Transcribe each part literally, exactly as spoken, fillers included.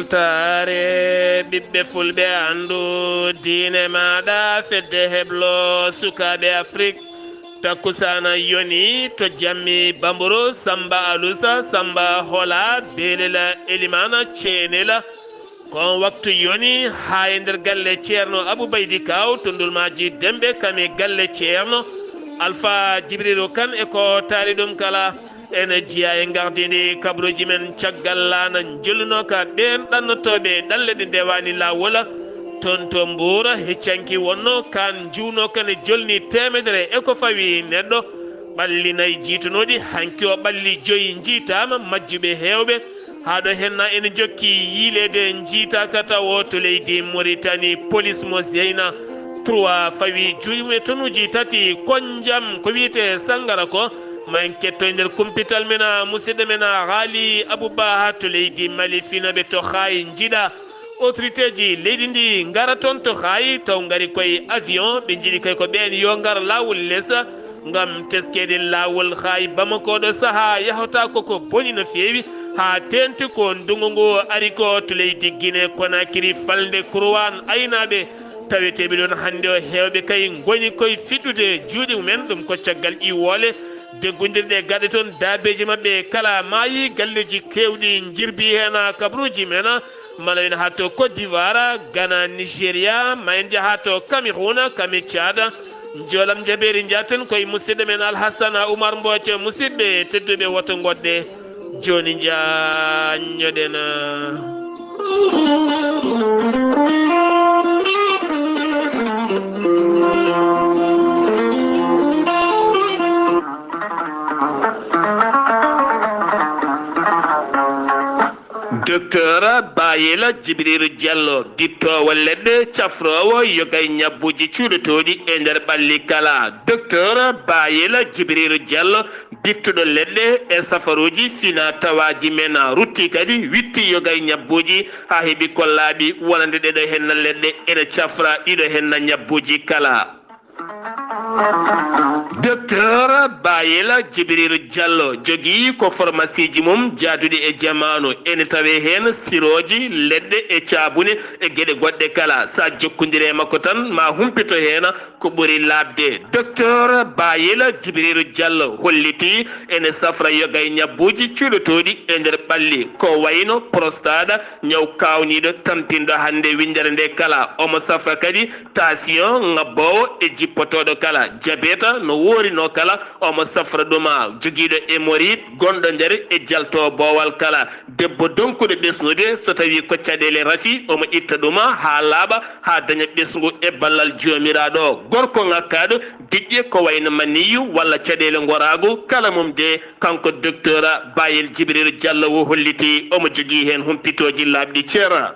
Taare ɓiɓɓe fulɓe, anndu diine maaɗa, fedde heblo sukaaɓe Afrik. Takkusaana yoni to Jammi Bamburo, Samba Alusa, Samba Hola, Belela Elimana, Ceenela. Ko on waktu yoni haa e nder galle Ceerno Abou Baydi Kaw to Ndulmaaji Demɓe, kam e galle Ceerno Alfa Jibrilu Kan e ko taari ɗum kala. Ene jeyaa e gardini kabaruuji men caggal laana njollinooka ɓeen ɗannotooɓe ɗalle ɗe ndewaani laawol. Toon to Mbuur, heccanki wonno kaan njuwnooka ne jolni teemedere e ko fawi neɗɗo. Ɓalli nayi jiitunooɗi, hanki o ɓalli joyi njiitaama, majjuɓe heewɓe. Haa ɗo henna ene jokki yiileede njiitaaka tawo to leydi Moritani, polis mo Zeyna trois fawi juuɗe mum e tonuuji tati konjam ko wiyetee sangara ko. Ma en ketto e nder kumpital men, a, musidɗo men, a, Haali Abou Ba to leydi Mali, finooɓe to Haay njiɗa autorité ji leydi ndi ngara toon to Haay, taw ngari koye avion, ɓe njiɗi kay ko ɓeen yo ngar laawol les ngam teskeede laawol Haay Bamako. Ɗo sahaa yahata ko ko boni no feewi, haa teeŋti ko ndunngu ngu ari ko to leydi Guinée Conakry, falnde Kurwaan aynaaɓe taweteeɓe ɗoon hannde o, heewɓe kay ngoni koye fiɗɗude juuɗe mumen. Ɗum ko caggal iwoole deggondirɗe gaɗe toon, daabeeji maɓɓe kala maayi, galleeji keewɗi njirbi heen kabaruuji men. Ma en njaha to Côte d'Ivoire, Ghana, Nigeria, ma en njaha to Cameroun, kam e Tchad. Njoolam jabeeri njaten koye musidɗo men Alhassana Oumar Mbooc. Musidɓe tedduɓe, woto ngoɗɗe. Jooni njaanjoɗen. Docteur Bayel Djibrilu Diallo, bittoowo leɗɗe, cafroowo yoga e ñabbuuji cuuɗotooɗi e nder ɓalli kala. Docteur Bayel Djibrilu Diallo, bittuɗo leɗɗe e safaruuji fina tawaaji men, rutti kadi witti yoga e ñabbuuji haa heɓi ko laaɓi wonande ɗeɗo henna leɗɗe ene cafra ɗiɗo henna ñabbuuji kala. Docteur Bayel Djibrilu Diallo jogii ko pharmacie ji mum jaaduɗi e jamaanu, ene tawee heen sirooji, leɗɗe e caabune e geɗe goɗɗe kala. Sa jokkondire e makko tan, ma humpito heen ko ɓuri laaɓde. Docteur Bayel Djibrilu Diallo hollitii ene safra yoga e ñabbuuji cuuɗotooɗi e nder ɓalli, ko wayno prostate, ñaw kaawniiɗo tampinɗo hannde winndere nde kala. Omo safra kadi tension ŋabboowo e jippotooɗo kala, diabète no woorinoo kala, omo safra ɗum. Jogiiɗo hémorroïde gonɗo nder e jalto boowal kala, debbo donkuɗo ɓesnude, so tawii ko caɗeele rafi, omo itta ɗum haa laaɓa, haa daña ɓesngu e ballal Joomiraaɗo. Gorko ŋakkaaɗo diƴƴe ko wayno maniyu walla caɗeele ngoraagu, kala mum de, kanko Docteur Bayel Djibrilu Diallo o holliti omo jogii heen humpitooji laaɓɗi cer.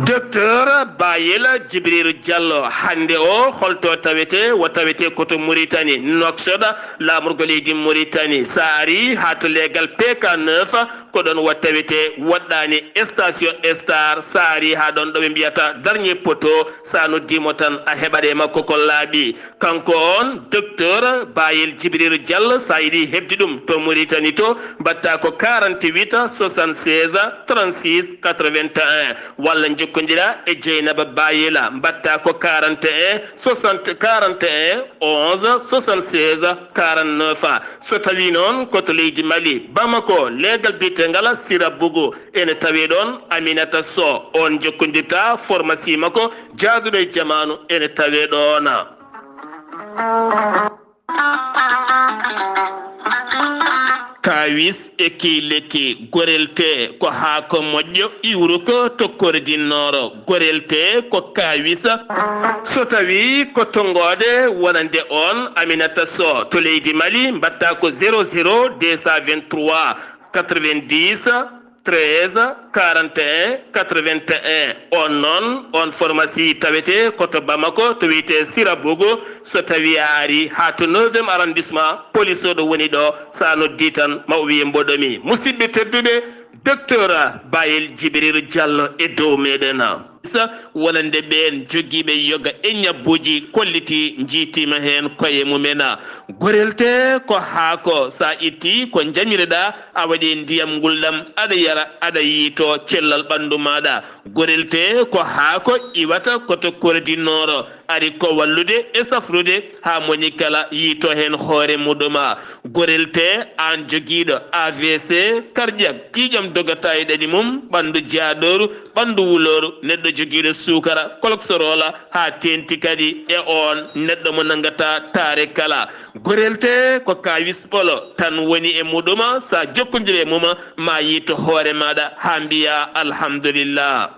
Docteur Bayel Djibrilu Diallo, hannde o holto tawete? Wo tawete ko to Mauritanie, Nouakchott, laamorgo leydi Mauritanie. Sa ari haa to leegal P K neuf, ko ɗoon wo tawete, woɗɗaani station Star. Sa ari haa ɗoon ɗo ɓe mbiyata Dernier Poteau, sa noddii mo tan, a heɓat e makko ko laaɓi. Kanko on, Docteur Bayel Djibrilu Diallo, sa yiɗi heɓde ɗum to Mauritanie to, mbaɗta ko quarante-huit soixante-seize trente-six quatre-vingt-un, walla njokkondira e Dieynaba Bayela, mbaɗta ko quarante et un soixante, quarante et un onze soixante-seize quarante-neuf. So tawii noon ko to leydi Mali, Bamako, leegal biyetengal Sira Bougou, ene tawee ɗoon Aminata Sow, on jokkondirta pharmacie makko jaaduɗo e jamaanu, ene tawee ɗoon. Kaawis e kii lekki, gorel tee ko haako moƴƴo, iwruko to Kore di Nooro, gorel tee ko kaawis. So tawii ko tonngoode wonande on Aminata Sow to leydi Mali, mbaɗta ko zéro zéro deux cent vingt-trois quatre-vingt-dix treize quarante et un quatre-vingt-un. On noon, on pharmacie tawete ko to Bamako, to wiyetee Sira Bougou. So tawii a ari haa to neuvième arrondissement, police o ɗo woni ɗo, sa noddii tan ma o wiye mboɗo mi. Musidɓe tedduɓe, Docteur Bayel Djibrilu Diallo e dow meɗen. Sa wonande ɓeen jogiiɓe yoga e ñabbuuji kolliti, njiitiima heen koye mumen. Gorel tee ko haako, so a ittii ko njamireɗaa, a waɗi ndiyam ngulɗam, aɗa yara, aɗa yiytoo cellal ɓanndu maaɗa. Gorel tee ko haako iwata ko to Corée du Nord, ari ko wallude e safrude haa moni kala yiytoo heen hoore muɗum. Gorel tee, aan jogiiɗo A V C, cardiaque, ƴiiƴam dogata e ɗaɗi mum, ɓanndu jaaɗooru, ɓanndu wulooru, neɗɗo jogiiɗo suukara, cholestérol, haa teeŋti kadi e oon neɗɗo mo nanngataa taare kala. Gorel tee ko kaawis ɓolo tan woni e muɗum, so a jokkondirii e mum, ma yiyto hoore maaɗa haa mbiyaa alhamdulillah.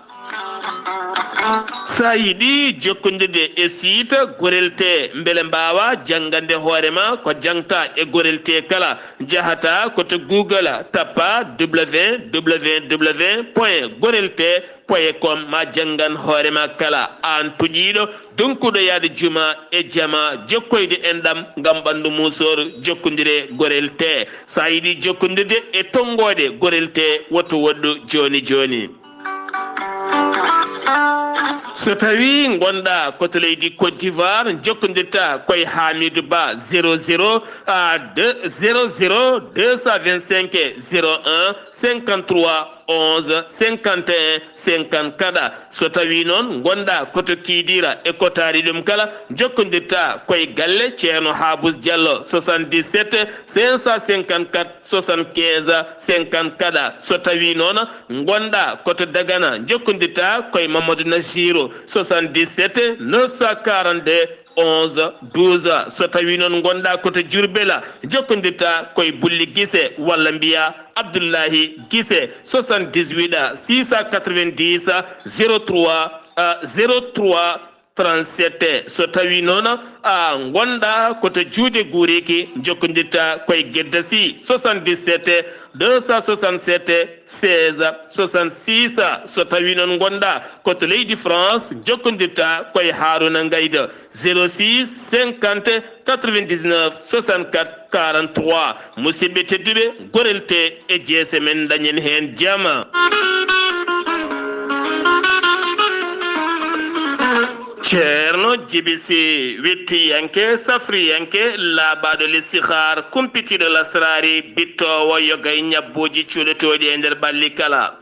So a yiɗi jokkondirde e site Gorel tee, mbele mbaawa janngande hoore ma ko jaŋta e Gorel tee kala, njahata ko to Google, tappa w w w point gorel tee point com, ma janngan hoore ma kala. Aan tuƴiiɗo, donkuɗo yahde juma e jama, jokkoyde enɗam ngam ɓanndu muusoor, jokkondiree Gorel tee. So a yiɗi jokkondirde e tonngoode Gorel tee, woto woɗɗu jooni jooni. So tawii ngonɗaa ko to leydi Côte d'Ivoire, jokkondirtaa ko e Hamidou Ba, zéro zéro, ah, deux, zéro zéro deux cent vingt-cinq zéro un cinquante-trois onze cinquante et un cinquante-quatre. So tawii noon ngonɗaa ko to Kidira e ko taari ɗum kala, jokkondirtaa ko e galle Ceerno Habous Diallo, soixante-dix-sept cinq cent cinquante-quatre soixante-quinze cinquante-quatre. So tawii noon ngonɗaa ko to Dagana, jokkondirtaa ko e Mamadou Nassirou, soixante-dix-sept neuf cent quarante-deux onze douze. So tawii noon ngonɗaa ko to Diourbel, jokkondirtaa ko e Bulli Gise walla mbiyaa Abdullahi Gise, soixante-dix-huit six cent quatre-vingt-dix zéro trois, euh, zéro trois trente-sept. So tawii noon, a, ngonɗaa ko to Juude Guuriki, jokkondirtaa ko e Gedda Sy, soixante-dix-sept deux cent soixante-sept seize soixante-six. So tawii noon ngonɗaa ko to leydi France, jokkondirtaa ko e Haaruna Ngaydo, zéro six cinquante quatre-vingt-dix-neuf soixante-quatre quarante-trois. Musidɓe tedduɓe, Gorel tee e jeese men, dañen heen jam. Ceerno Jibi Sih, wittiyanke, safriyanke, laaɓaaɗo listihaar, kumpitiiɗo lasraari, bittoowo yoga e ñabbuuji cuuɗotooɗi e nder ɓalli kala.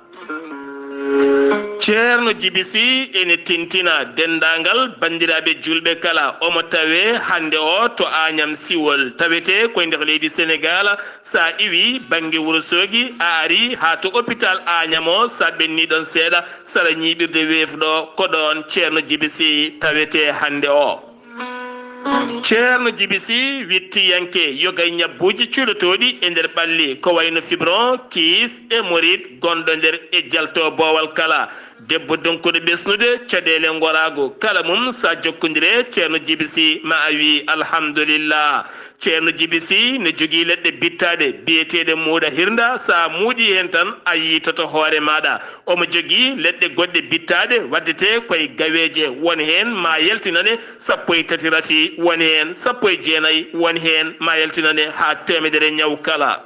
Ceerno Jibi Sih ene tintina denndaangal banndiraaɓe juulɓe kala. Omo tawee hannde o to Aañam Siwol, tawetee ko e nder leydi Senegaal. So a iwii bannge Wuro Soogi, a arii haa to opitaal Aañam o, so a ɓennii ɗoon seeɗa, sara ñiiɓirde weef ɗo, ko ɗoon Ceerno Jibi Sih tawetee hannde o. Ceerno Jibi Sih, wittiyanke yoga e ñabbuuji cuuɗotooɗi e nder ɓalli, ko wayno fibron, kiis, hémorroïde, gonɗo nder e jalto boowal kala. Debbo donkuɗo ɓesnude caɗeele ngoraagu kala mum, so a jokkondiree Ceerno Jibi Sih, ma a wii alhamdulillah. Ceerno Jibi Sih ne jogii leɗɗe bittaaɗe biyeteeɗe muuɗa hirnda, so a muuɗii heen tan a yiytoto hoore maaɗa. Omo jogii leɗɗe goɗɗe bittaaɗe waɗdetee ko e gaweeje, won heen ma yaltinane sappo e tati rafi, won heen sappo e jeenayi, won heen ma yaltinane haa teemedere ñaw kala.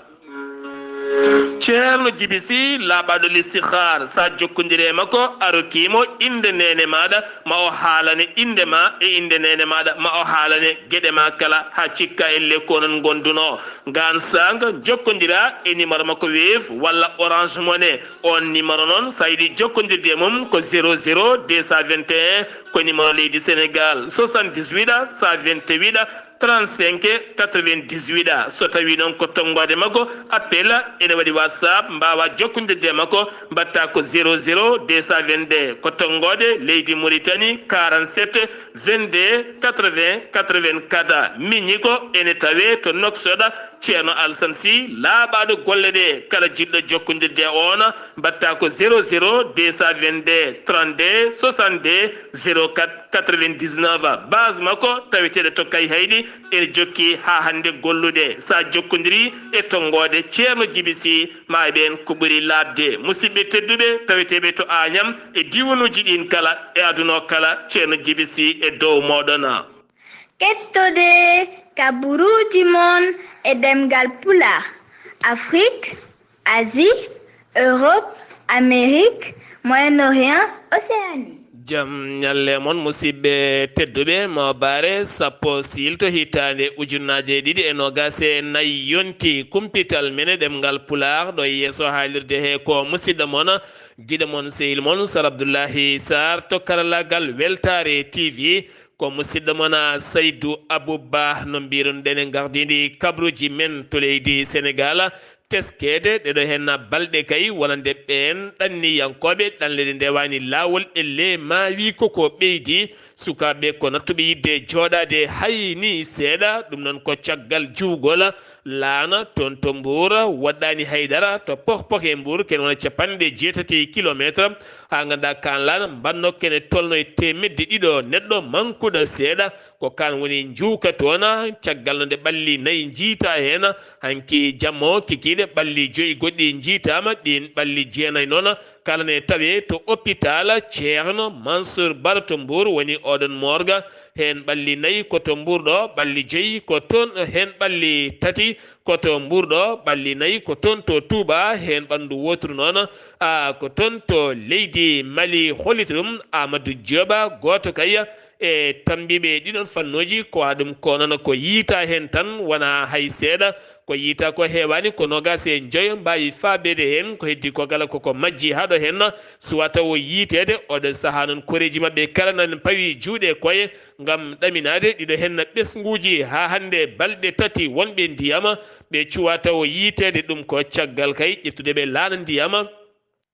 Ceerno Jibi Sih, laaɓaaɗo listihaar, so a jokkondirii e makko, a rokkii mo innde neene maaɗa, ma o haalane innde ma e innde neene maaɗa, ma o haalane geɗe ma kala, haa cikka ellee ko onon ngondunoo. Ngaan saanga, jokkondiraa e numéro makko Wave walla Orange Money. Oon numéro noon, so a yiɗi jokkondirde e mum, ko zéro zéro deux cent vingt et un, ko numéro leydi Sénégal, soixante-dix-huit cent vingt-huit trente-cinq quatre-vingt-dix-huit. So tawii noon ko tonngoode makko, appel, ene waɗi WhatsApp, mbaawaa jokkondirde e makko, mbaɗtaa ko zéro zéro deux cent vingt-deux, ko tonngoode leydi Mauritanie, quarante-sept vingt-deux quatre-vingts quatre-vingt-quatre. Miñi ko ene tawee to Nouakchott, Ceerno Alsan Sih, laaɓaaɗo golle ɗe, kala jiɗɗo jokkondirde e oon, mbaɗtaa ko zéro zéro deux cent vingt-deux trente-deux soixante-deux zéro quatre quatre-vingt-dix-neuf. Base makko taweteeɗo to Kayhayɗi, ene jokki haa hannde gollude. So a jokkondirii e tonngoode Ceerno Jibi Sih, ma e ɓeen ko ɓuri laaɓde. Musidɓe tedduɓe, taweteeɓe to Aañam e diiwanuuji ɗiin kala e aduna o kala, Ceerno Jibi Sih e dow mooɗon. Kettode kaburuuji mon e ɗemngal Pulaar, Afrik, Asie, Europe, Amérique, Moyen-Orient, Océanie. Jam ñalle mon, musidɓe tedduɓe. Mo bare sappo siilto hitaande ujunnaje ɗiɗi e noogas e nayi yonti, kumpital men e ɗemngal Pulaar ɗo yeeso haalirde he ko musidɗo mon, giɗo mon, sehil mon, Sar Abdullahi Sar to karallagal Weltaare T V. Ko musidɗo mon, Saydu Abubba, no mbirunoɗen e gardindi kabruuji men to leydi Senegal. Teskeede ɗeɗo heen balɗe kay wonande ɓeen ɗanniyankooɓe ɗanle ɗe ndewaani laawol e le maawi ko ko ɓeydi. Sukaaɓe ko nattuɓe yiɗde jooɗaade hay ni seeɗa, ɗum noon ko caggal juwgol laana toon to Mbuur, waɗɗaani haydara to Pohpoh e Mbuur, kene wona capanɗe jeetati kilomeetre, haa nganndaa kaan laana mbanno kene tolno e teemedde ɗiɗo neɗɗo mankuɗo seeɗa. Ko kaan woni njuuka toon, caggal no nde ɓalli nayi njiita heen, hanki jamma o kikiiɗe ɓalli joyi goɗɗi njiitaama, ɗiin ɓalli jeenayi noon kala ne tawee to hôpital Ceerno Mansour Baro to Mbuur woni oɗon morgue. Heen ɓalli nayi ko to Mbuur ɗo, ɓalli joyi ko toon, heen ɓalli tati ko to Mbuur ɗo, ɓalli nayi ko toon to Touba, heen ɓanndu wooturu noon, a, ko toon to leydi Mali holliti ɗum. Amadou Dioba, gooto kay e tammbiiɓe ɗiɗon fannuuji, ko waɗa ɗum ko noon ko yiita heen tan, wonaa hay seeɗa. Ko yiita ko heewaani, ko noogas e njoyo mbaawi faabeede heen. Ko heddi ko kala koko majji haa ɗo heen suwata o yiiteede. Oɗo sahaa noon koreeji maɓɓe kala nan pawi juuɗe koye ngam ɗaminaade ɗiɗo heen ɓesnguuji haa hannde balɗe tati wonɓe ndiyam ɓe cuwata o yiiteede. Ɗum ko caggal kay ƴettude ɓe laana ndiyam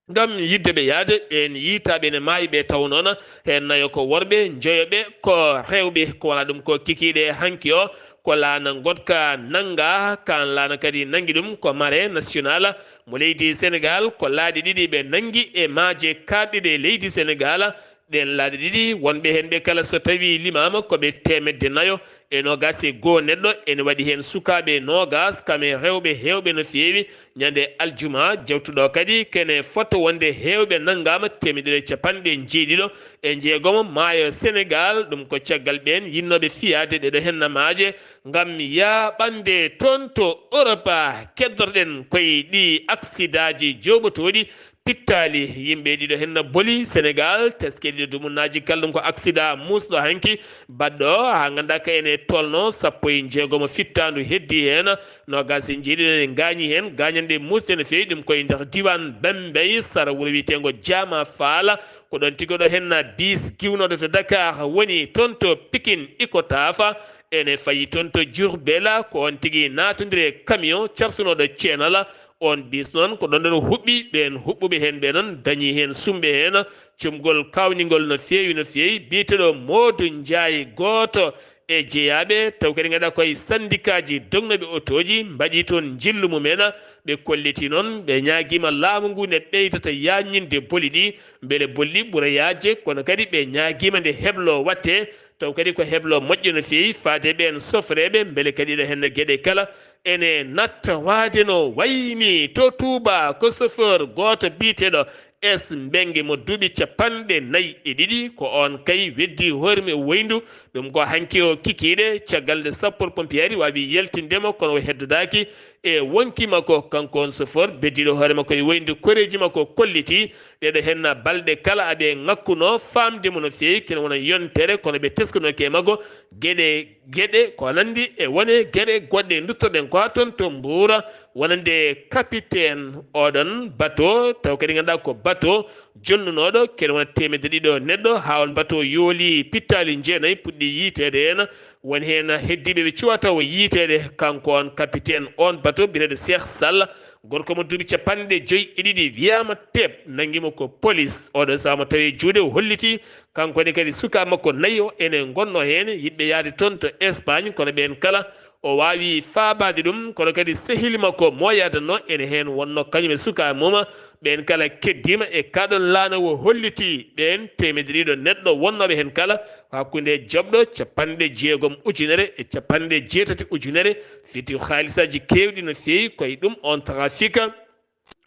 ngam yiɗde ɓe yahde. Ɓeen yiitaaɓe ne maayi ɓe taw noon heen nayo ko worɓe, njoyo ɓe ko rewɓe. Ko wona ɗum ko kikiiɗe hanki o, ko laana ngoɗka nannga, kaan laana kadi nanngi ɗum ko Marais National mo leydi Senegal. Ko laaɗe ɗiɗi ɓe nanngi e maaje kaaɗɗe ɗe leydi Senegal. Ɗeen laaɗe ɗiɗi, wonɓe heen ɓe kala so tawii limaama ko ɓe teemedde nayo e noogas e goo neɗɗo. Ene waɗi heen sukaaɓe noogas, kam e rewɓe heewɓe no feewi. Ñande aljuma jawtuɗo kadi kene foto wonde heewɓe nanngaama, teemedere e capanɗe njeeɗiɗo e njeegomo maayo Senegal. Ɗum ko caggal ɓeen yinnooɓe fiyaade ɗeɗo heen maaje ngam yaaɓande toon to Europa. Keddorɗen koye ɗi aksidaaji jooɓotooɗi pittaali yimɓe ɗiɗo heen boli Senegal, teske ɗiɗo dumunnaaji kala ɗum ko aksida muusɗo hanki baɗɗo haa nganndaa ka ene tolno sappo e njeegomo fittaandu heddi heen. Noogas e njeeɗiɗo ene ngaañi heen, gaañanɗe muusɗe no feewi, ɗum koye nder diiwaan Bambey, sara wuro wiyeteengo Jaama Faala. Ko ɗoon tigi oɗo heen bis giwnooɗo to Dakar woni toon to Pikin Ikotafa. Ene fayi toon to Jurbel, ko oon tigi naatondiri e camion carsunooɗo ceenal. Oon bis noon ko ɗoon ɗoon huɓɓi, ɓeen huɓɓuɓe heen ɓe noon dañi heen sumɓe heen. Comgol kaawningol no feewi, no feewi. Biyeteeɗo Moodu Njaay, gooto e jeyaaɓe, taw kadi ngannduɗaa koye sandikaaji dognooɓe otooji, mbaɗi toon njillu mumen. Ɓe kolliti noon, ɓe ñaagiima laamu ngu ne ɓeydata yaaññinde boli ɗi, mbele boli ɗi ɓura yaajde, kono kadi ɓe ñaagiima nde heblo waɗte, taw kadi ko heblo moƴƴo no feewi faade ɓeen sofreeɓe, mbele kadi ɗo heen geɗe kala ene natta waade no wayni to Touba, ko chauffeur gooto biyeteeɗo S Mbengue mo duuɓi capanɗe nayi e ɗiɗi, ko oon kay weddi hoore mum e woyndu. Ɗum ko hanki o kikiiɗe, caggal nde sapeur pompier waawi yaltinde mo, kono o heddodaaki e wonki makko. Kanko on chauffeur, beddiiɗo hoore makko e woyndu, koreeji makko kolliti ɗeɗo heen balɗe kala aɓe ŋakkuno faamde mo no feewi, kene wona yontere, kono ɓe teskunoke e makko geɗe geɗe ko nandi e wone geɗe goɗɗe. Duttoɗen ko haa toon to Mbuur, wonande capitaine oɗon bateau, taw kadi ngannduɗaa ko bateau jolnunooɗo kene wona teemedde ɗiɗo neɗɗo, haa on bateau yooli pittaali jeenayi puɗɗi yiiteede heen. Woni heen heddiiɓe ɓe cuwata o yiiteede. Kanko on capitaine on bateau, biyeteeɗo Cheikh Sall, gorko mo duuɓi capanɗe joyi e ɗiɗi, wiyaama teep, nanngi mo ko police. Oɗo sahaa mo tawi e juuɗe, o holliti kanko ne kadi suka makko nayo ene ngonno heen, yiɗɓe yahde toon to Espagne, kono ɓeen kala o waawi faabaade ɗum, kono kadi sehil makko mo yahdanno ene heen wonno kañum e suka mum. Ɓeen kala keddiima e kaɗon laana o holliti ɓeen teemedde ɗiɗo neɗɗo wonnooɓe heen kala, hakkunde joɓɗo capanɗe jeegom ujunere e capanɗe jeetati ujunere, fiti haalisaaji keewɗi no feewi. Koye ɗum on trafic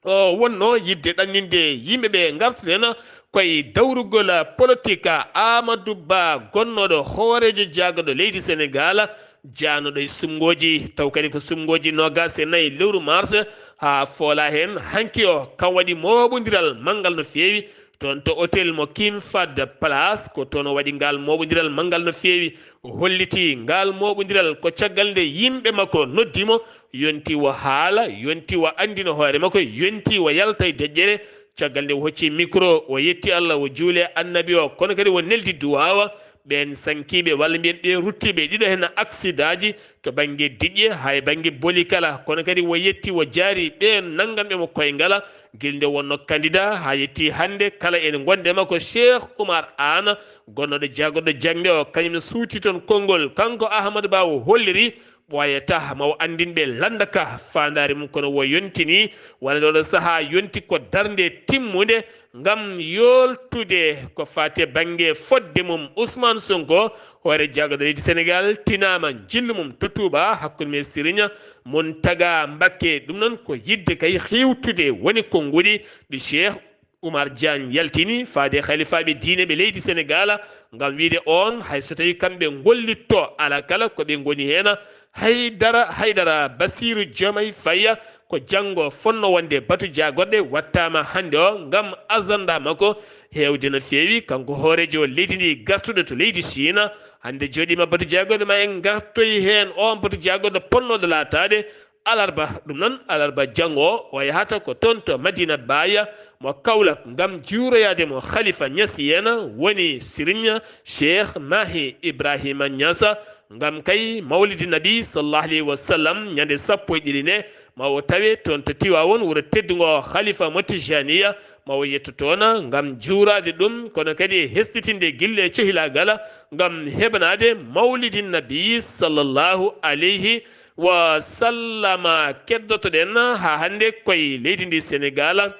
o wonno yiɗde ɗanninde yimɓe ɓe ngartaten koye dawrugol politique. Amadou Ba, gonnooɗo hooreejo jaagorɗo leydi Senegal, jaanooɗo e suɓngooji, taw kadi ko suɓngooji noogas e nayi lewru mars, haa foola heen hanki o, kam waɗi mooɓondiral manngal no feewi. toon to hôtel mo Kim Fahd Palace. Ko toon o waɗi ngaal mooɓondiral manngal no feewi. O hollitii ngaal mooɓondiral ko caggal nde yimɓe makko noddi mo, yonti wo haala, yonti wo anndina hoore makko, yonti wo yalta e deƴƴere. Caggal nde o hocci micro, o yetti Allah, o juuli e Annabi o, kono kadi o neldi duwaawa ɓeen sankiiɓe, walla mbiyen ɓe ruttiiɓe, ɗiɗo heen aksidaaji to bannge diƴƴe, haa e bannge boli kala. Kono kadi o yetti, o jaari ɓeen nannganɓe mo koyngal, gila nde wonno candidat haa yetti hannde. Kala ene ngonde makko Cheikh Oumar Anne, gonnooɗo jaagorɗo jaŋde o, kañum ne suuti toon konngol. Kanko Ahamadou Ba o holliri ɓooyata ma o anndin ɓe lannda ka faandaare mum, kono o yontini, walla nde oɗo sahaa yonti ko darnde timmunde ngam yooltude ko faati e bannge fodde mum Ousmane Sonko, hoore jaagorɗo leydi Sénégal, tinaama njillu mum to Touba hakkunde mum e Serigne Mountaga Mbacké. Ɗum noon ko yiɗde kay xiiwtude woni konnguɗi ɗi Cheikh Oumar Diagne yaltini faade e halifaaɓe diineeɓe leydi Sénégal, ngam wiyde oon, hay so tawii kamɓe ngollitto, alaa kala ko ɓe ngoni heen. Haydara, Haydara Bassirou Diomaye Faye, ko janngo fotnoo wonde batu jaagorɗe, wattaama hannde o ngam agenda makko heewde no feewi. Kanko hooreejo leydi ndi gartuɗo to leydi Chine, hannde jooɗiima batu jaagorɗe, ma en ngartoy heen oon batu jaagorɗo potnooɗo laataade alarba. Ɗum noon, alarba janngo o, o yahata ko toon to Madina Baye mo Kaolack ngam juuroyaade mo Khalifa Niass, heen woni Serigne Cheikh Mahi Ibrahima Niass, ngam kay Mawlidi Nabi sallallahu alayhi wa sallam, ñande sappo e ɗiɗi nde, ma o tawe toon to Tiwaawoon, wuro teddungo Khalifa mo Tijaniya, ma o yetto toon ngam juuraade ɗum, kono kadi e hesɗitinde gille e cehilaagal ngam heɓanaade Mawlidi Nabi sallallahu alayhi wa sallama. Keddotoɗen haa hannde koye leydi ndi Sénégal,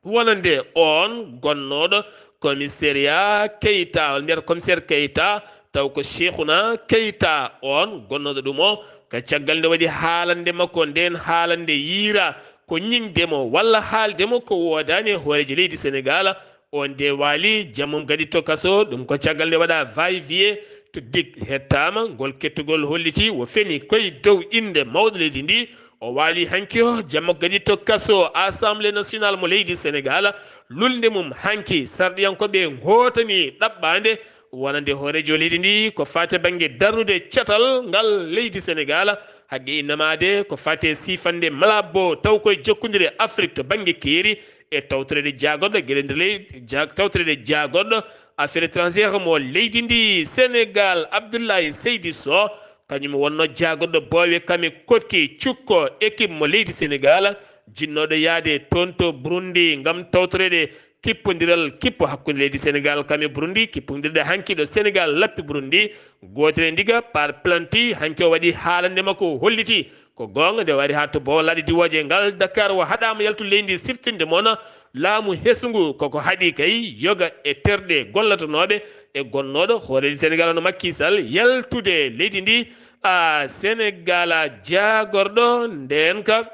wonande oon gonnooɗo commissariat Keita, on mbiyata commissaire Keita, taw ko Cheikhuna Keita oon gonnooɗo ɗum o, ka caggal nde waɗi haalande makko nden, haalande yiira ko ñiŋde mo walla haalde mo ko woodaani e hooreejo leydi Sénégal. On de waali, jammum gadi to kaso, ɗum ko caggal nde waɗa va-et-vient to dik hettaama, ngol kettugol holliti o feni koye dow innde mawɗo leydi ndi. O waali hanki o, jamma gadi to kaso Assemblée nationale mo leydi Sénégal. Lulnde mum hanki, sarɗiyankooɓe ngootani ɗaɓɓaande wonande hooreejo leydi ndi ko faati bannge darnude catal ngal leydi Sénégal. Haqqe innamaade ko faati e siifande malabo taw koye jokkondire Afrique to bannge keeri e tawtoreede jaagorɗo geɗe nder leydi, ja-, tawtoreede jaagorɗo affaire étrangère mo leydi ndi Sénégal, Abdoulaye Seydi Sow, kañum wonno jaagorɗo boowe kame koɗki cukko équipe mo leydi Sénégal, jinnooɗo yahde toon to Burundi ngam tawtoreede kippondiral kippo hakkunde leydi Sénégal kame Burundi, kippondirde hanki ɗo Sénégal lappi Burundi. Gootel e ndiga par planti hanki o waɗi haalande makko, o holliti ko goonga nde wari haa to bowal laaɗe diwooje ngal Dakar o haɗaama yaltude leydi ndi siftinde mona laamu hesungu. Koko haɗi kay yoga e terɗe gollatonooɓe e gonnooɗo hooreejo Sénégal hono Macky Sall yaltude leydi ndi. A Sénégal a jaagorɗo ndeen ka,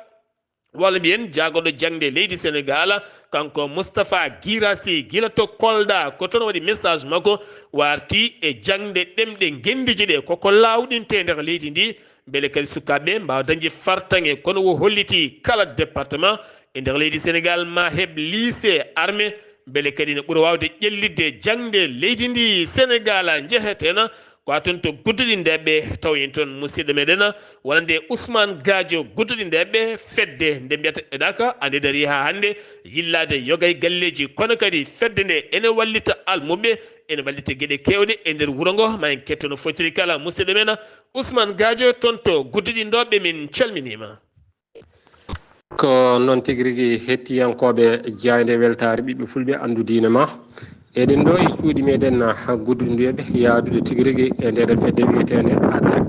walla mbiyen jaagorɗo jaŋde leydi Sénégal, kanko Moustapha Guirassy, gila to Kolda, ko toon waɗi message makko, warti e jaŋde ɗemɗe ngenndiije ɗe, koko laawɗinte nder leydi ndi, mbele kadi sukaaɓe mbaawa dañde fartaŋŋe. Kono o holliti kala département e nder leydi Sénégal ma heɓ lycée armé, mbele kadi ne ɓura waawde ƴellitde jaŋde leydi ndi Sénégal. Njeheten ko aton to Gudduɗi Ndeɓɓe, taw en toon musidɗo meɗen wonande Ousmane Gadio Gudduɗi Ndeɓɓe, fedde nde mbiyata EDAC, ande darii haa hannde yillaade yoga e galleeji, kono kadi fedde nde ene wallita almuɓɓe, ene wallita geɗe keewɗe e nder wuro ngo. Ma en ketto no fotiri kala musidɗo men Ousmane Gadio toon to Gudduɗi Ndeɓɓe, min calminiima. Ko noon tigi rigi, hettiyankooɓe jaaynde weltaare ɓiɓɓe fulɓe anndu diine ma. Eɗen ɗo e cuuɗi meɗen Gudduɗi Ndeɓɓe, yaadude tigi rigi e nder fedde wiyeteende ADEC.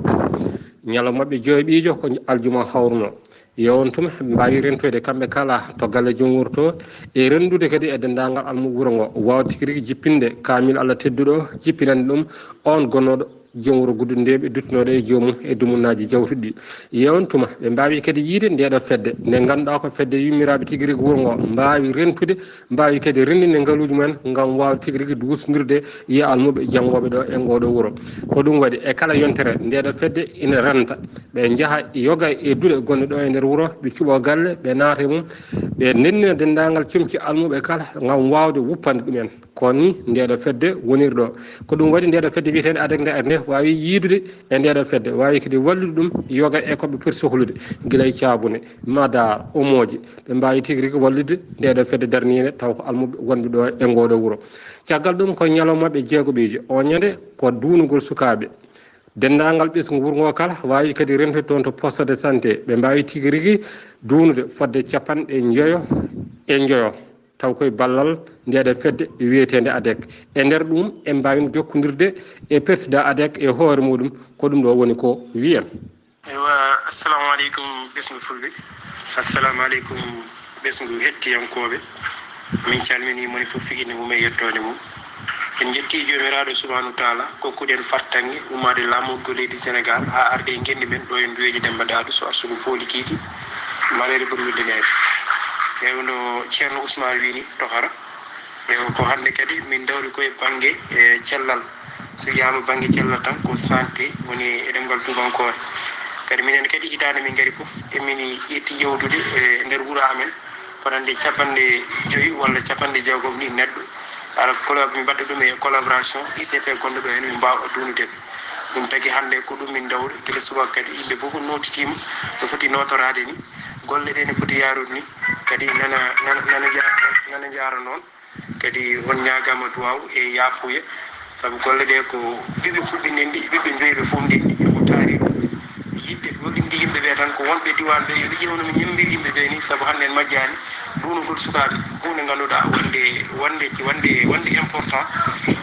Ñalawma maɓɓe joyɓiijo ko aljuma hawruno. Yo on tuma ɓe mbaawi rentoyde kamɓe kala to galle joom wuro to, e renndude kadi e denndaangal almuɓɓe wuro ngo, waawa tigi rigi jippinde kaamil Allah tedduɗo, jippinande ɗum on gonnooɗo joom wuro Gudduɗi Ndeɓɓe duttunooɗo e joomum e dumunnaaji jawtuɗi. Yo on tuma ɓe mbaawi kadi yiyde ndeeɗo fedde, nde ngannduɗaa ko fedde yummiraaɓe tigi rigi wuro ngo, mbaawi rentude, mbaawi kadi renndinde ngaluuji mumen ngam waawde tigi rigi duusondirde e almuɓɓe janngooɓe ɗo e ngooɗo wuro. Ko ɗum waɗi e kala yontere ndeeɗo fedde ina renta, ɓe njaha yoga e duɗe gonɗe ɗo e nder wuro, ɓe cuɓoo galle, ɓe naata e mum, Ɓe ndennina denndaangal comci almuɓe kala ngam waawde wuppande ɗumen. Ko ni ndeeɗo fedde woniri ɗo. Ko ɗum waɗi ndeeɗo fedde wiyeteende adek nde, nde waawi yiidude e ndeeɗo fedde, waawi kadi wallude ɗum yoga e ko ɓe poti sohlude, gila e caabune, madaar, omooji. Ɓe mbaawi tigi rigi wallude ndeeɗo fedde darniinde taw ko almuɓe wonɓe ɗo e ngooɗo wuro. Caggal ɗum ko ñalawma maɓɓe jeegoɓiijo. O ñande ko duunugol sukaaɓe. Denndaangal ɓesngu wuro ngo kala waawi kadi rentude toon to poste de santé. Ɓe mbaawi tigi rigi duunude fodde capanɗe njoyo e njoyo, taw koye ballal ndeeɗo fedde wiyeteende adek. E nder ɗum, en mbaawino jokkondirde e persidaa adek e hoore muɗum, ko ɗum ɗo woni ko wiyen. Eywa, assalamu aleykum ɓesngu fulɓe. Assalamu aleykum ɓesngu hettiyankooɓe. Min calminii moni fof e innde mum e yettoode mum. En njettii Joomiraaɗo Subhaanahu wa Taala kokkuɗen fartaŋŋe ummaade laamorgo leydi Senegaal haa arde e ngenndi men ɗo e Nduweeji Demmba Daado so arsugo fooli kiiki, maleere ɓurnude neeɓe. Eew, no Ceerno Ousmane wiyi ni, tohara. Eew, ko hannde kadi min ndawri ko e bannge, e, cellal. So wiyaama bannge cellal tan, ko santé woni e ɗemngal tuubankoore. Kadi minen kadi hitaande min ngari fof, emin ƴetti yewtude e nder wuro amen, fotande capanɗe joyi walla capanɗe jeegom ni neɗɗo. Ala, kola-, min mbaɗa ɗum e collaboration I C P gonɗo ɗo heen, min mbaawa duunude ɓe. Ɗum tagi hannde ko ɗum min ndawri, gila subaka kadi yimɓe fof nootitiima no foti nootoraade ni. Golle ɗe ne poti yaarude ni, kadi nana, nana, nana nja-, nana njaara noon. Kadi on ñaagaama duwaaw e yaafuya, sabu golle ɗe ko ɓiɓɓe fulɓe ndenndi, ɓiɓɓe joyi ɓe fof ndenndi, eko taari ɗum. Yiɗde waɗinde yimɓe ɓe tan ko wonɓe diwaan ɓe, yo ɓe ƴeew no ɓe ñemmbiri yimɓe ɓe ni, sabu hannde en majjaani duunugol sukaaɓe, huunde ngannduɗaa wonde, wonde, wonde, wonde important,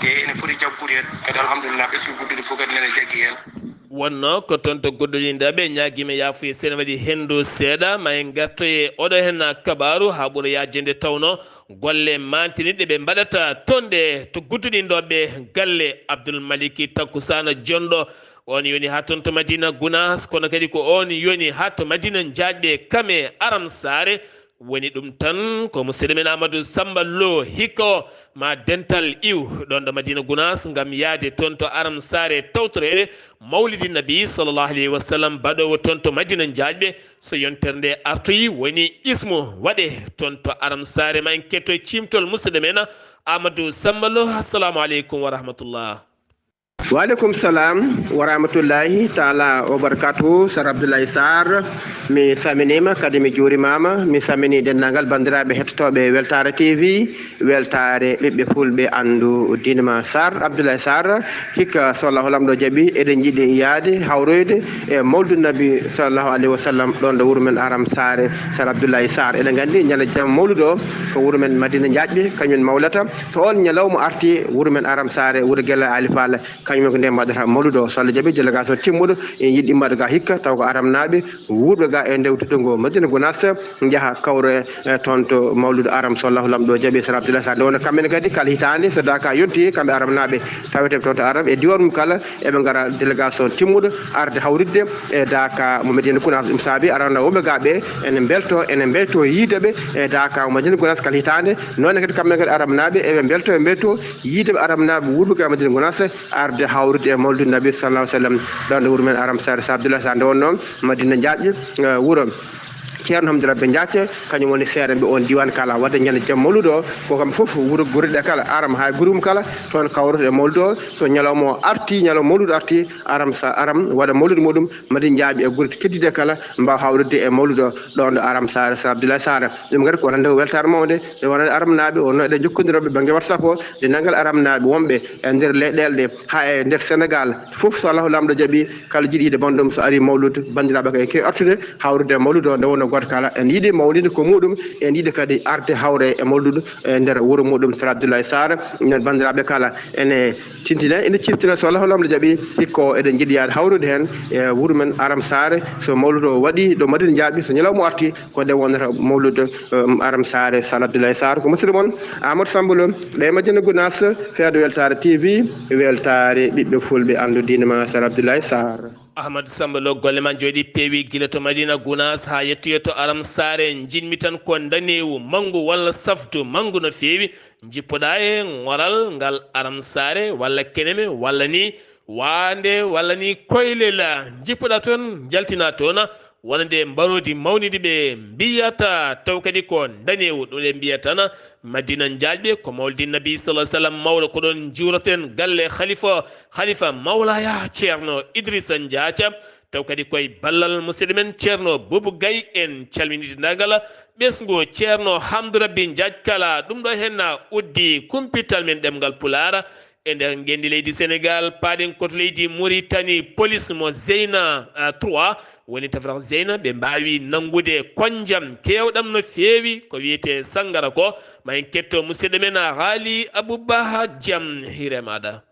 te ene foti jaggude heen. Kadi alhamdulillah, ɓesngu Gudduɗi fof kadi nana jaggi heen. Wonno ko toon to Gudduɗi nde ɓe ñaagiima yaafuya, so ene waɗi henndu seeɗa, ma en ngartoy e oɗo heen kabaaru haa ɓura yaajde, nde tawnoo golle maantiniiɗe ɓe mbaɗata toon ɗe to Gudduɗi ɗo ɓe galle Abdul Maliki Takkusaana Jonɗo. On yoni haa toon to Madina Gunaas, kono kadi ko on yoni haa to Madina Njaajɓe Kame Aram Saare. Woni ɗum tan ko musidɗo men Amadou Samba Lo hikka o ma dental iw ɗon ɗo Madina Gunaas ngam yahde toon to Aram Saare tawtoreede Mawlidi Nabi sallallahu alayhi wa sallam baɗoowo toon to Madina Njaajɓe. So yontere nde artoyi woni ismu waɗe toon to Aram Saare. Ma en ketto e ciimtol musidɗo men Amadou Samba Lo. Assalamu aleykum wa rahmatullah. Wa aleykum salam wa rahmatullahi taala wa barakatuhu. Sar Abdoulaye Sarr, mi salminiima, kadi mi juurimaama. Mi salminii denndaangal banndiraaɓe hettotooɓe Weltaare T V, Weltaare ɓiɓɓe fulɓe, anndu diine ma. Sar Abdoulaye Sarr, hikka so Allahu Laamɗo jaɓi, eɗen njiɗi yaade hawroyde e Mawldu Nabi sallallahu alayhi wa sallam ɗoon ɗo wuro men Aram Saare. Sar Abdoulaye Sarr, eɗen nganndi ñande jam mawludo o ko wuro men Madina Njaajɓe, kañum en mawlata. So oon ñalawma arti, wuro men Aram Saare, wuro Gella Ali Fall, kañum en ko nde mbaɗata mawludo o. So Allah jaɓi, délégation timmuɗo, en yiɗi mbaɗa ga hikka, taw ko aramnaaɓe wuurɓe ga e ndewtude ngo Madina Gunaas, njaha kawra e toon to mawludo Aram, so Allahu Laamɗo jaɓi, Sar Abdoulaye Sarr. Nde wonno kamɓe ne kadi, kala hitaande, so daaka yonti, kamɓe aramnaaɓe taweteeɓe toon to Aram, e diiwaan mum kala, eɓe ngara délégation timmuɗo arde hawritde e daaka mo Madina Gunaas. Ɗum saabi aranaa wonɓe ga ɓe ene mbelto, ene mbeyto yiide ɓe e daaka mo Madina Gunaas kala hitaande. Noon ne kadi kamɓe kadi aramnaaɓe eɓe mbelto, e mbeyto yiide ɓe aramnaaɓe wuurɓe ga Madina Gunaas arde hawrude e Mawlidi Nabi sallallahu alayhi wa sallam, ɗoon ɗo wuro men Aram Saare. Sar Abdoulaye Sarr, nde wonnoo Madina Njaajɓe, eh, wuro Ceerno Hamdi Rabbe Njaacce, kañum woni seerenɓe oon diiwaan kala. Waɗde ñande jam mawludo o, ko kamɓe fof wuro guriɗe kala, Aram haa e guri mum kala, toon kawrata e mawludo o. So ñalawma o arti, ñalawma mawludo arti, Aram Sa-, Aram waɗa mawludo muɗum, Madina Njaajɓe e gure keddiiɗe kala mbaawa hawrude e mawludo o, ɗoon ɗo Aram Saare, Sar Abdoulaye Sarr. Ɗum kadi ko wonande ko weltaare mawnde, e wonande aramnaaɓe, wonno eɗen njokkondirooɓe bannge WhatsApp o, denndaangal aramnaaɓe wonɓe e nder leyɗeele ɗe, haa e nder Senegaal fof, so Allahu Laamɗo jaɓi, kala jiɗiiɗo banndum so arii mawluud, banndiraaɓe ko en keewi artude hawrude e mawluud o. Nde wonnoo gooto kala ene yiɗi mawliinde ko muɗum, ene yiɗi kadi arde hawra e mawluud e nder wuro muɗum, Sar Abdoulaye Sarr. Enen banndiraaɓe kala ene tintina, ene ciftira, so Allahu Laamɗo jaɓi, hikka o eɗen njiɗi yaade hawrude heen e wuro men Aram Saare. So mawluud o waɗi ɗo Madina Njaajɓe, so ñalawma o arti, ko nde wonata mawluud, um, Aram Saare, Sar Abdoulaye Sarr. Ko musidɗo mon Amadou Samba Lo, ɗo e Madina Gunaas, fedde Weltaare T V, Weltaare ɓiɓɓe fulɓe, anndu diine ma, Sar Abdoulaye Sarr. Ahmad Samba Lo, golle ma njooɗi peewi gila to Madina Gunaas haa yettoyee to Aram Saare. Njiɗmi tan ko ndaneewu manngu walla saftu manngu no feewi. Njippoɗaa e ŋoral ngal Aram Saare walla Keneme walla ni Waande walla ni Koylela. Njippoɗaa toon, njaltinaa toon. Wonande mbaroodi mawnidi ɓe mbiyata taw kadi ko ndaneewu ɗum ɓe mbiyatana Madina Njaajɓe ko mawlidi Nabi sallallahu alaihi wasallam mawɗo ko ɗoon njuuraten galle khalifa khalifa mawlaya ceerno Idrissa Njaaca taw kadi koye ballal musidɗo men ceerno Bubu Gay en calminidindagal ɓesngu ceerno Hamdu Rabbi Njaaj kala ɗum ɗo henna uddi kumpital men ɗemngal Pulaar. E nder ngenndi leydi Senegal paaɗen koto leydi Muritani police mo Zeyna trois woni tafrak Zeyna ɓe mbaawi nanngude konnjam keewɗam no feewi ko wiyetee sanngara ko. Ma en ketto musidɗo men Haali Abubakar jam hiire maaɗa.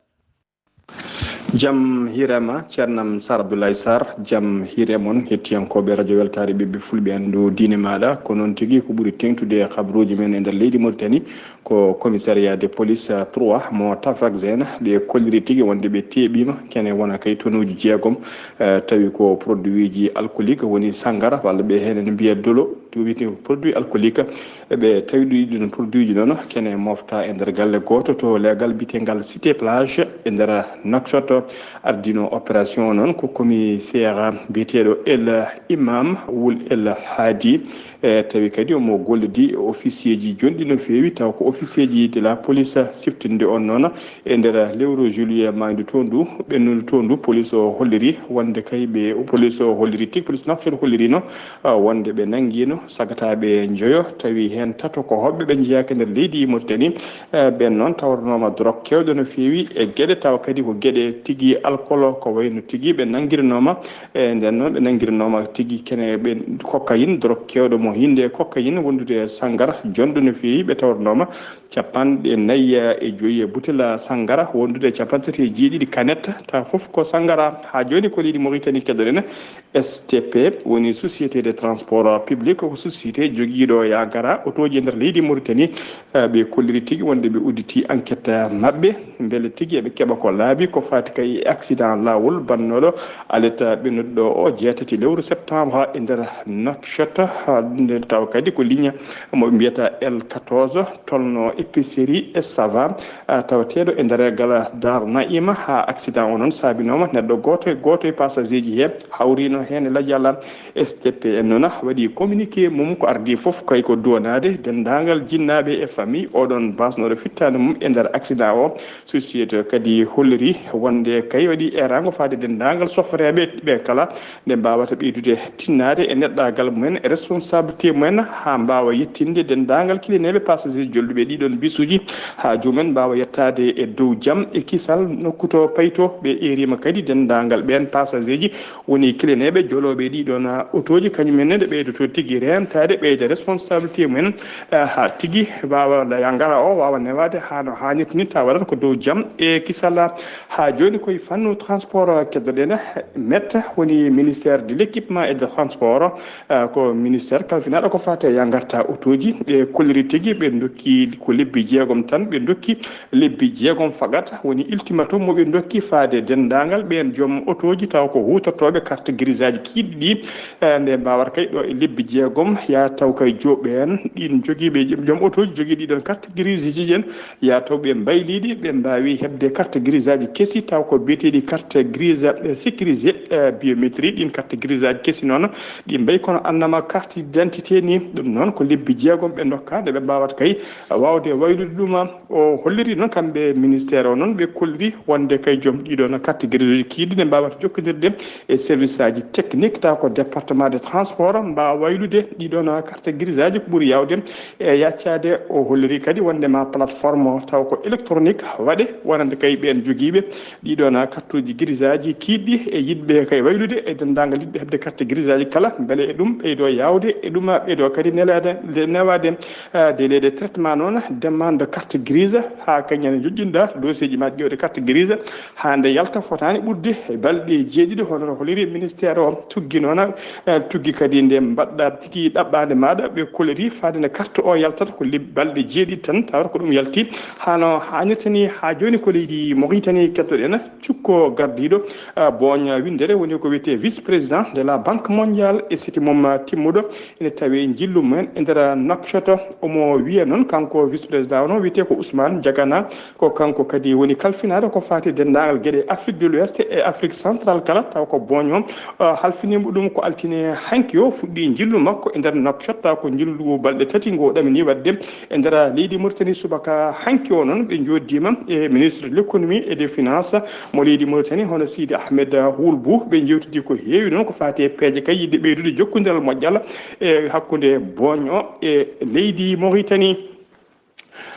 Jam hiirema ceernam Sar Abdoulaye Sar, jam hiire mon hettiyankooɓe radio weltaare ɓiɓɓe fulɓe anndu diine maaɗa. Ko noon tigi ko ɓuri teŋtude e habruuji men e nder leydi Mauritanie ko commissariat de police trois mo Tafrak Zena ɓe kolliri tigi wonde ɓe teeɓiima kene wona kay tonuuji jeegom tawi ko produit ji alcoolique woni sanngara walla ɓe heen ene mbiya dolo wiyetee ko produit alcoolique. Eɓe tawi ɗum ɗiɗon produit ji noon kene mofta e nder galle gooto to leegal biyetengal Cité Plage e nder Nouakchott. Ardino opération o noon ko commissaire biyeteeɗo El Imam Wul El Hadi. E tawi kadi omo gollodi e officier ji jonɗi no feewi taw ko officier ji de la police siftinde on noon e nder lewru juillet maaydu to ndu ɓennudu to ndu police o holliri wonde kay ɓe police o holliri tigi police Nouakchott hollirino wonde ɓe nanngino sagataɓe njoyo tawi heen tato ko hoɓɓe ɓe njeyaaka nder leydi Mauritanie. Ɓen noon tawranooma drok kewɗo no feewi e geɗe tawa kadi ko geɗe tigi alkolo ko wayno tigi ɓe nanngiranooma. E nden noon ɓe nanngiranooma tigi kene ɓe cocaïne drok kewɗo mo hinde cocaïne wondude e sanngara jonɗo no feewi ɓe tawranooma capanɗe nayi e joyi e butela sanngara wondude e capantati e jeeɗiɗi canette tawa fof ko sanngara. Haa jooni ko leydi Mauritanie keɗoɗen S T P woni société de transport public ko société jogiiɗo yagara otooji e nder leydi Mauritanie. Ɓe kolliri tigi wonde ɓe udditi enquête maɓɓe mbele tigi eɓe keɓa ko laabi ko fati kay e accident lawol bannoɗo aleta ɓennuɗo o jeetati lewru septembre e nder Nouakchott. Nde tawa kadi ko ligne mo ɓe mbiyata L quatorze tolno épicerie e sava tawateɗo e nder gala Dar Naima ha accident o noon saabinoma neɗɗo goto e goto e passager ji he hawrino hen e lajal. S T P en noon waɗi communiqué mum ko ardi fof kay ko duwanade denndaangal jinnaaɓe e famille oɗon basnoɗo fittaande mum e nder accident o. Société kadi holliri wonde kay waɗi eeraango faade denndaangal sofreeɓe ɓe kala nde mbaawata ɓeydude tinnaade e neɗɗaagal mumen e responsabilité mumen haa mbaawa yettinde denndaangal kilineeɓe passager jolluɓe ɗiɗon bisuuji haa joomumen mbaawa yettaade e dow jam e kisal nokku to payto. Ɓe eeriima kadi denndaangal ɓeen passager ji woni kilineeɓe jolooɓe e ɗiɗon otooji kañum en ne nde ɓeydoto tigi reentaade ɓeyda responsabilité mumen haa tigi waawa ngara o waawa newaade haa no haanirta ni tawa waɗata ko dow jam e kisal. Haa jooni koye fannu transport keddoɗen metta woni ministère de l'équipement et de transport. Ko ministère kalfinaɗo ko fate ya garta otooji ɓe kolliri tigi ɓe dokki ko lebbi jeegom tan ɓe dokki lebbi jeegom fakat woni ultimatum mo ɓe dokki faade denndaangal ɓeen joom otooji taw ko huutortooɓe carte grise aji kiiɗɗi ɗi. Nde mbawata kay ɗo e lebbi jeegom ya taw kay joɓeen ɗin jogiiɓe joom otooji jogii ɗiɗon carte grise ji ɗen ya taw ɓe mbayliiɗi ɓe mbaawi heɓde carte grise aji kesi taw ko biyeteeɗi carte grise sécurisé biométrie. Ɗin carte grise aji kesi noon ɗi mbayi kono annama carte d'identité ni ɗum noon ko lebbi jeegom ɓe dokka nde ɓe mbawata kay wawde waylude ɗuma. O holliri noon kamɓe ministère o noon ɓe kolliri wonde kay joom ɗiɗon carte grise uji kiiɗɗi ne mbawata jokkodirde e service aji technique taw ko département de transport mbawa waylude ɗiɗon carte grise aji ko ɓuri yawde e yaccade. O holliri kadi wondema plateforme taw ko électronique waɗe wonande kay ɓen jogiiɓe ɗiɗon carte uji grise aji kiiɗɗi e yiɗɓe kay waylude e denndaangal yiɗɓe heɓde carte grise aji kala mbele e ɗum ɓeydo yawde e ɗuma ɓeydo kadi neleede newade. Délai de traitement noon demande carte grise haa kañum ene joƴƴinda dossier ji ma ƴeewde carte grise haa nde yalta fotaani ɓurde e balɗe jeeɗiɗi hono no holiri ministère o tuggi noon tuggi kadi nde mbaɗɗa ki ɗaɓɓaande maaɗa, ɓe koliri faade nde carte o yaltata ko leb-, balɗe jeeɗiɗi tan, tawata ko ɗum yalti. Hano haanirta ni, haa jooni ko leydi Mauritanie kettoɗen, cukko gardiiɗo, ah, booña winndere, woni ko wiyetee vice-président de la Banque mondiale e siti mum, ah, timmuɗo, ene tawi njillu mumen e nder Nouakchott. Omo wiya noon, kanko vice-président o, noon wiyetee ko Ousmane Diagana, ko kanko kadi woni kalfinaaɗo ko faati denndaangal geɗe Afrique de l'Ouest e Afrique centrale kala, taw ko booño, ah, halfiniima ɗum ko altine hanki o, fuɗɗi njillu makko e nder Nouakchott, taw ko njillu balɗe tati ngo ɗamini waɗde e nder leydi Mauritanie. Subaka hanki o noon, ɓe njooɗdiima e ministre de l'économie et des finances mo leydi Mauritanie, hono Sidi Ahmed Wul Bou. Ɓe njewtidi ko heewi noon ko faati e peeje kay yiɗde ɓeydude jokkondiral moƴƴal e hakkunde booño e leydi Mauritanie.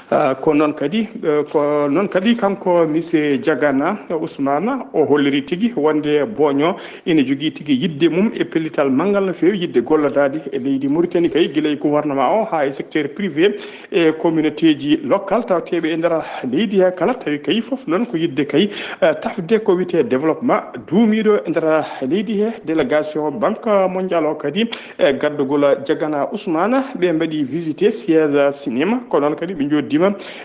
Ah, ko noon kadi, eh, ko noon kadi kanko Monsieur Diagana Ousmane, o holliri tigi wonde booño ina jogii tigi yiɗde mum e pellital manngal no feewi yiɗde gollodaade e leydi Mauritanie kay, gila e gouvernement o haa e secteur privé e communautéji local tawteeɓe e nder leydi he kala, tawi kay fof noon ko yiɗde kay, eh, tafde ko wiyetee développement duumiiɗo e nder leydi he. Délégation Banque mondiale o kadi e gardagol Diagana Ousmane, ɓe mbaɗi visité siège cinéma, ko noon kadi ɓe njooɗdiima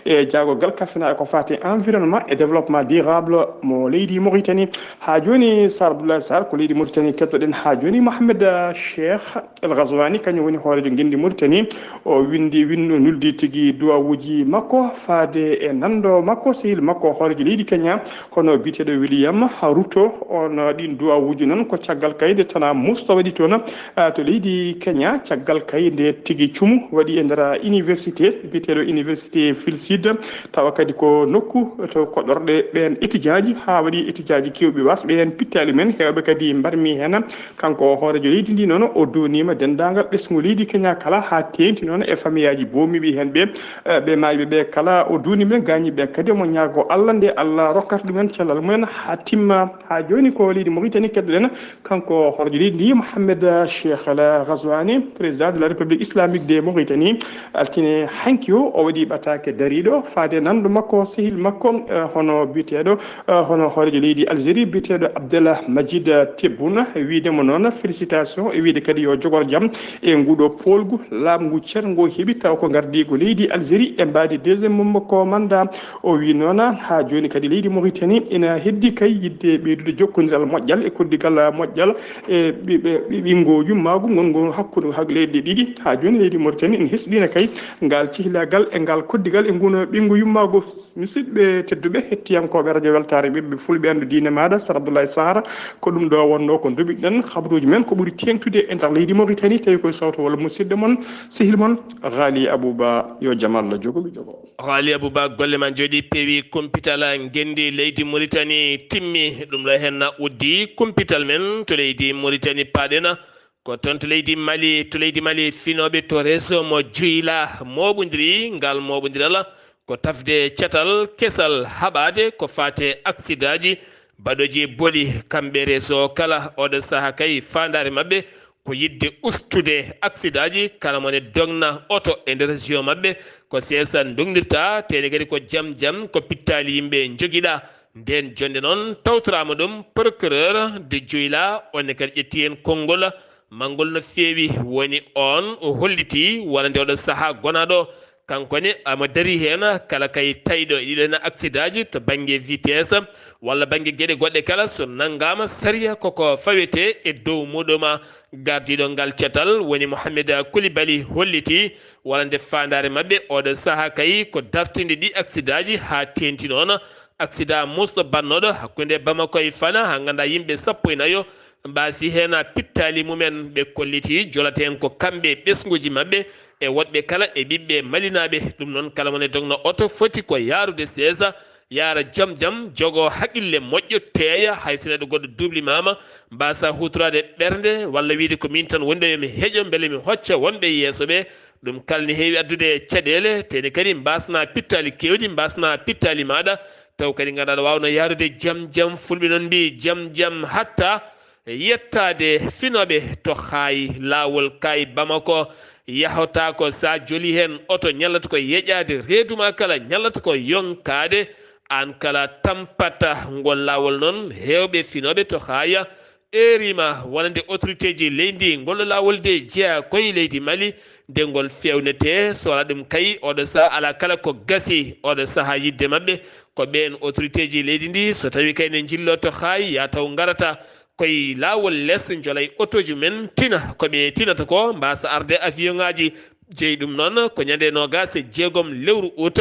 e jaagogal kalfinaaɗo ko faati environnement et développement durable mo leydi Mauritanie. Haa jooni, Sar Abdoulaye Sarr, ko leydi Mauritanie kettoɗen haa jooni. Mohamed Cheikh El Ghazouani, kañum woni hooreejo ngenndi Mauritanie, o winndi, winno, nuldi tigi duwawuuji makko faade e nanndo makko, sehil makko, hooreejo leydi Kenya, hono biyeteeɗo William Ruto. On, ɗin duwawuuji noon ko caggal kay nde tanaa Musto waɗi toon, ah, to leydi Kenya, caggal kay nde tigi cumu waɗi e nder université biyeteeɗo Université Filsid, tawa kadi ko nokku to koɗorɗe ɓeen étudiant ji, haa waɗi étudiant ji keewɓe was, ɓeen pittaali men heewɓe kadi mbarmi heen. Kanko o hooreejo leydi ndi noon, o duuniima denndaangal ɓesngu leydi Kenya kala, haa teeŋti noon e famiyaaji boomiiɓe heen ɓe, eh, ɓe maayɓe ɓe kala. O duuni men gaañiiɓe kadi, omo ñaago Allah nde Allah rokkata ɗumen cellal mumen haa timma. Haa jooni ko leydi Mauritanie keddoɗen, kanko hooreejo leydi ndi, Mohamed Cheikh El Ghazouani, président de la République islamique de Mauritanie, altine hanki o, o waɗi ɓataake dariiɗo faade nanndo makko, sehil makko, eh, hono biyeteeɗo, eh, hono hooreejo leydi Algérie biyeteeɗo Abdallah Majid Tebboune, wiide mo noon félicitation e wiide kadi yo jogor jam e nguɗo poolgu laamu ngu ceer ngo heɓi, taw ko ngardiigu leydi Algérie e mbaadi deuxième mum ko mandat. O wi noon, haa jooni kadi leydi Mauritanie ina heddi kay yiɗde ɓeydude jokkondiral moƴƴal e koddigal moƴƴal e ɓi-, ɓe-, ɓi-, ɓinngo yummaagu ngongo hakkunde hak-, leyɗe ɗiɗi. Haa jooni leydi Mauritanie ina hesɗiina kay ngal cehlaagal e ngal koddigal e nguno ɓinngo yummaagu. Musidɓe tedduɓe, hettiyankooɓe Radio Weltaare, ɓiɓɓe fulɓe, anndu diine maaɗa, Sar Abdoulaye Sahara, ko ɗum ɗo wonnoo ko nduɓiɗen. Habruuji men ko ɓuri teeŋtude e nder leydi Mauritanie, tawi koye sawto walla musidɗo mon, sehil mon, Ghali Abouba, yo jam Allah jogo mi jogo. Ghali Abouba, golle ma njooɗi, peewi. Kumpital ngenndi leydi Mauritanie timmi, ɗum ɗo heen uddi kumpital men to leydi Mauritanie paaɗen. Ko toon to leydi Mali, to leydi Mali, finooɓe to réseau mo Dioula mooɓondiri, ngal mooɓondiral ko tafde catal kesal haɓaade ko faate aksidaaji baɗooji boli, kamɓe réseau kala. Oɗo sahaa kay, faandaare maɓɓe ko yiɗde ustude aksidaaji, kala mo ne dogna oto e nder région maɓɓe, ko seesa ndognirta, tene kadi ko jam jam, ko pittaali yimɓe njogiɗa. Nden jonnde noon tawtoraama ɗum procureur de Dioula, on ne kadi ƴetti heen konngol, manngol no feewi, woni on o holliti wonande oɗo sahaa gonaaɗo, kanko ne omo darii heen kala kay taƴɗo e ɗiɗo heen aksidaaji to bannge vitesse walla bannge geɗe goɗɗe kala, so nanngaama sariya koko fawetee e dow muɗum. Gardiiɗo ngal catal woni Mohamed Koulibaly holliti wonande faandaare maɓɓe oɗo sahaa kay ko dartinde ɗi aksidaaji haa teeŋti noon. Aksidaa muusɗo baɗnooɗo hakkunde Bamako e Fana, haa nganndaa yimɓe sappo e nayo mbaasi heen pittaali mumen. Ɓe kolliti jolata heen ko kamɓe, ɓesnguuji maɓɓe e woɗɓe kala e ɓiɓɓe malinaaɓe. Ɗum noon, kala mo ne dogna oto foti ko yahrude seesa, yahra jam jam, jogo haqqille moƴƴo, teeya, hay so neɗɗo goɗɗo duublimaama, mbaasa huutoraade ɓernde walla wiyde ko miin tan woni ɗo, yo mi heƴo mbele mi hocca wonɓe yeeso ɓe. Ɗum kala ne heewi addude caɗeele, tee ne kadi mbaasna pittaali keewɗi, mbaasna pittaali maaɗa, taw kadi nganndaa aɗa waawno yahrude jam jam. Fulɓe noon mbii, jam jam hatta yettaade finooɓe to Haay, laawol Kaay Bamako yahotaako. So a joli heen oto, ñallata ko yeƴaade, reedu ma kala ñallata ko yonkaade, aan kala tampata ngol laawol. Noon heewɓe finooɓe to Haaya eerima wonande autorité ji leydi ndi, ngol laawol de jeyaa koye leydi Mali, nde ngol feewnetee, so wonaa ɗum kay, oɗo sahaa alaa kala ko gasi, oɗo sahaa yiɗde maɓɓe, ko ɓeen autorité ji leydi ndi, so tawii kay ne njilloo to Xaay, yaa taw ngarata koye laawol les, njolay otooji men, tina ko ɓe tinata ko, mbaasa arde avion ŋaaji. Jeyi ɗum noon ko ñande noogaas e jeegom lewru ut,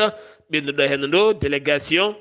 ɓennuɗo heen ɗo délégation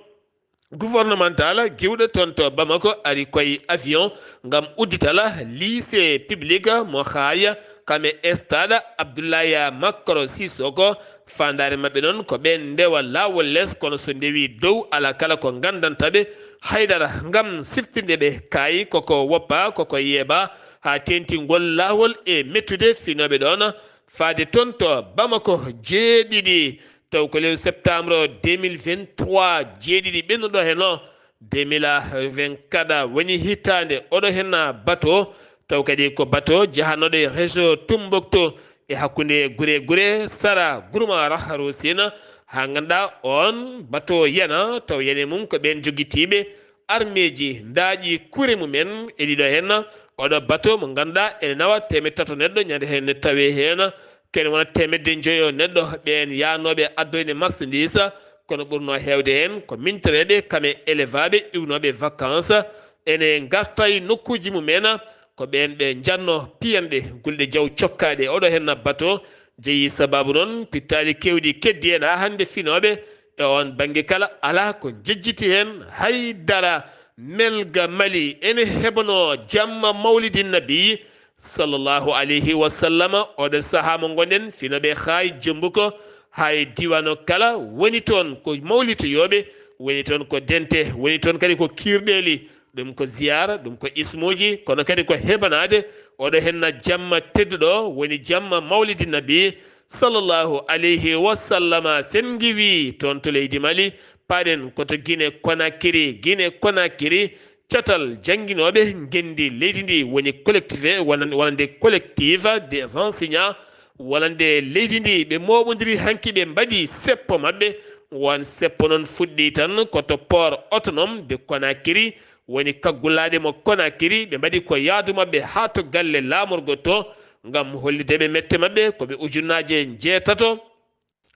gouvernemental giwɗo toon to Bamako ari koye avion ngam uddital lycée public mo Xaaya, kam e stade Abdoulaye Makoro Sissoko. Faandaare maɓɓe noon ko ɓeen ndewa laawol les, kono so ndewi dow, alaa kala ko nganndanta ɓe haydara ngam siftinde ɓe. Kayi koko woppa, koko yeeɓa, haa teeŋti ngol laawol e mettude finooɓe ɗoon faade toon to Bamako. Jeeɗiɗi, taw ko lewru septembre deux mille vingt-trois, jeeɗiɗi ɓennuɗo heen o, deux mille vingt-quatre woni hitaande oɗo heen bato, taw kadi ko bato jahanooɗo e région Tombouctou e hakkunde gure gure sara Gourma Raharou Sina, haa ngannduɗaa oon bato yana, taw yane mum ko ɓeen jogitiiɓe armeeji ndaaƴi kure mumen e ɗiɗo heen. Oɗo bato mo ngannduɗaa ene nawa teemeɗɗe tato neɗɗo, ñande heen ne tawee heen kene wona teemedde njoyo neɗɗo, ɓeen yaanooɓe addoyde marchandise, kono ɓurnoo heewde heen ko mintoreeɓe, kam e elevaaɓe iwnooɓe vacances, ene ngarta e nokkuuji mumen, ko ɓeen ɓe njanno piyanɗe gulɗe jaw cokkaaɗe oɗo heen bato. Jeyi sabaabu noon pittaali keewɗi keddi heen haa hannde finooɓe e oon bannge kala, alaa ko njejjiti heen hay dara. Melga Mali ene heɓanoo jamma Mawlidi Nabi sallallahu alayhi wa sallama. Oɗo sahaa mo ngonɗen, finooɓe Xaay, Jumbuko, haa e diiwaan o kala woni toon ko mawlitoyooɓe, woni toon ko dente, woni toon kadi ko kiirɗeeli, ɗum ko ziyaara, ɗum ko ismuuji, kono kadi ko heɓanaade oɗo heen na jamma tedduɗo, woni jamma Mawlidi Nabi sallallahu alayhi wa sallama. Sen ngiwii toon to leydi Mali, paɗen ko to Guinée Conakry, Guinée Conakry, catal jannginooɓe ngenndi leydi ndi woni collectif, wona, wonande collectif des enseignants, wonande leydi ndi. Ɓe mooɓondiri hanki, ɓe mbaɗi seppo maɓɓe. Won seppo noon fuɗɗii tan ko to port autonome de Conakry, woni kaggulaaɗe mo Conakry, ɓe mbaɗi ko yaadu maɓɓe haa to galle laamorgo to, ngam hollitde ɓe mette maɓɓe, ko ɓe ujunnaaje njeetato.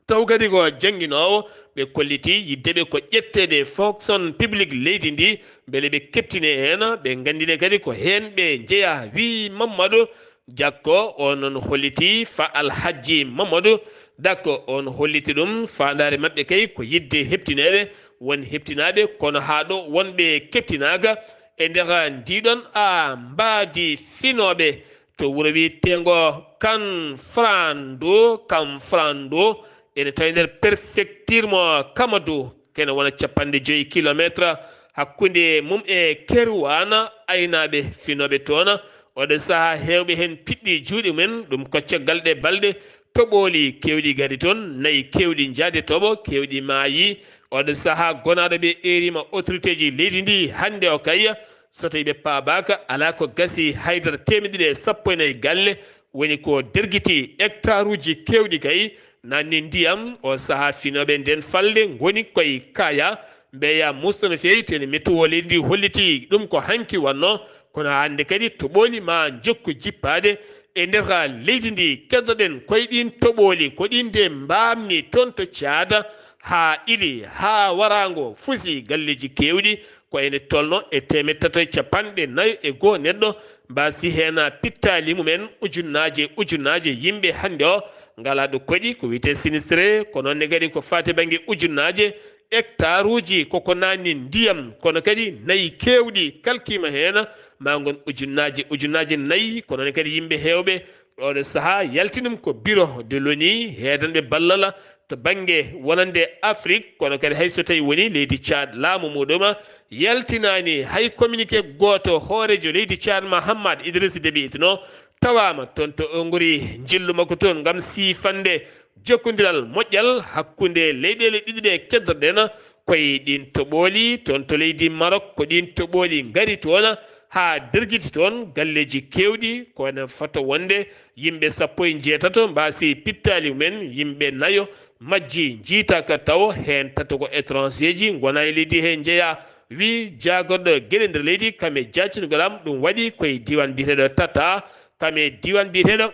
Taw kadi ko jannginoowo, ɓe kolliti yidde ɓe ko ƴetteede fonction publique leydi ndi, mbele ɓe keɓtine heen, ɓe nganndine kadi ko heen ɓe njeyaa. Wii Mamadou Jakko, o noon holliti fa Alhajji Mamadou Dakko, on holliti ɗum faandaare maɓɓe kay ko yiɗde heɓtineede won heɓtinaaɓe, kono haa ɗo wonɓe keɓtinaaka e nder ndiɗon a mbaadi finooɓe to wuro wiyeteengo Kanfrando, Kanfrando ene tawi nder prefecture mo Kamado, kene wona capanɗe joyi kilometre hakkunde mum e Kerwana. Aynaaɓe finooɓe toon, oɗo sahaa heewɓe heen piɗɗi juuɗe mumen, ɗum ko caggal ɗe balɗe toɓooli keewɗi ngari toon, nayi keewɗi njaadi toɓo, keewɗi maayi. Oɗo sahaa gonaaɗo ɓe eeriima autorité ji leydi ndi hannde o kay, so tawii ɓe paabaaka, alaa ko gasi haydara, teemedde ɗiɗi e sappo e nayi galle woni ko dergiti, hectare uji keewɗi kay naatni ndiyam. O sahaa finooɓe nden falnde ngoni koye kaaya, mbeeya muusta no feewi, tene météo leydi ndi holliti ɗum ko hanki wannoo, kono hannde kadi toɓooli ma njokku jippaade e nder leydi ndi. Keddoɗen koye ɗin toɓooli, ko ɗin de mbaamni toon to Caada haa Ili, haa Waraango, fusi galleeji keewɗi, ko ene tolno e teemedde tato e capanɗe nayo e goo neɗɗo mbaasi heen pittaali mumen. Ujunnaaje, ujunnaaje yimɓe hannde o ngalaa ɗo koɗi, ko wiyetee sinistré, ko noon ne kadi ko faati bannge ujunnaaje hectare uji koko naatni ndiyam, kono kadi nayi keewɗi kalkiima heen, ma ngon ujunnaaje, ujunnaaje nayi, ko noon ne kadi yimɓe heewɓe oɗo sahaa yaltinum ko bureau de l'ONU heedanɓe ballal to bannge wonande Afrik, kono kadi hay so tawi woni leydi Caad laamu muɗum yaltinaani hay communiqué gooto. Hooreejo leydi Caad Mahammad Idriss Déby Itno tawaama toon to o ngori njillu makko toon ngam siifande jokkondiral moƴƴal hakkunde leyɗeele ɗiɗi ɗe keddorɗen, koye ɗin toɓooli toon to leydi Marok. Ko ɗin toɓooli ngari toon haa dergiti toon galleeji keewɗi, ko ene fota wonde yimɓe sappo e njeetato mbaasi pittaali mumen, yimɓe nayo majji njiitaaka tawo, heen tato ko étranger ji, ngonaa e leydi he njeyaa Wi jaagorɗo geɗe nder leydi, kam e jaactingol am, ɗum waɗi koye diiwaan biyeteeɗo Tata, kam e diiwaan biyeteeɗo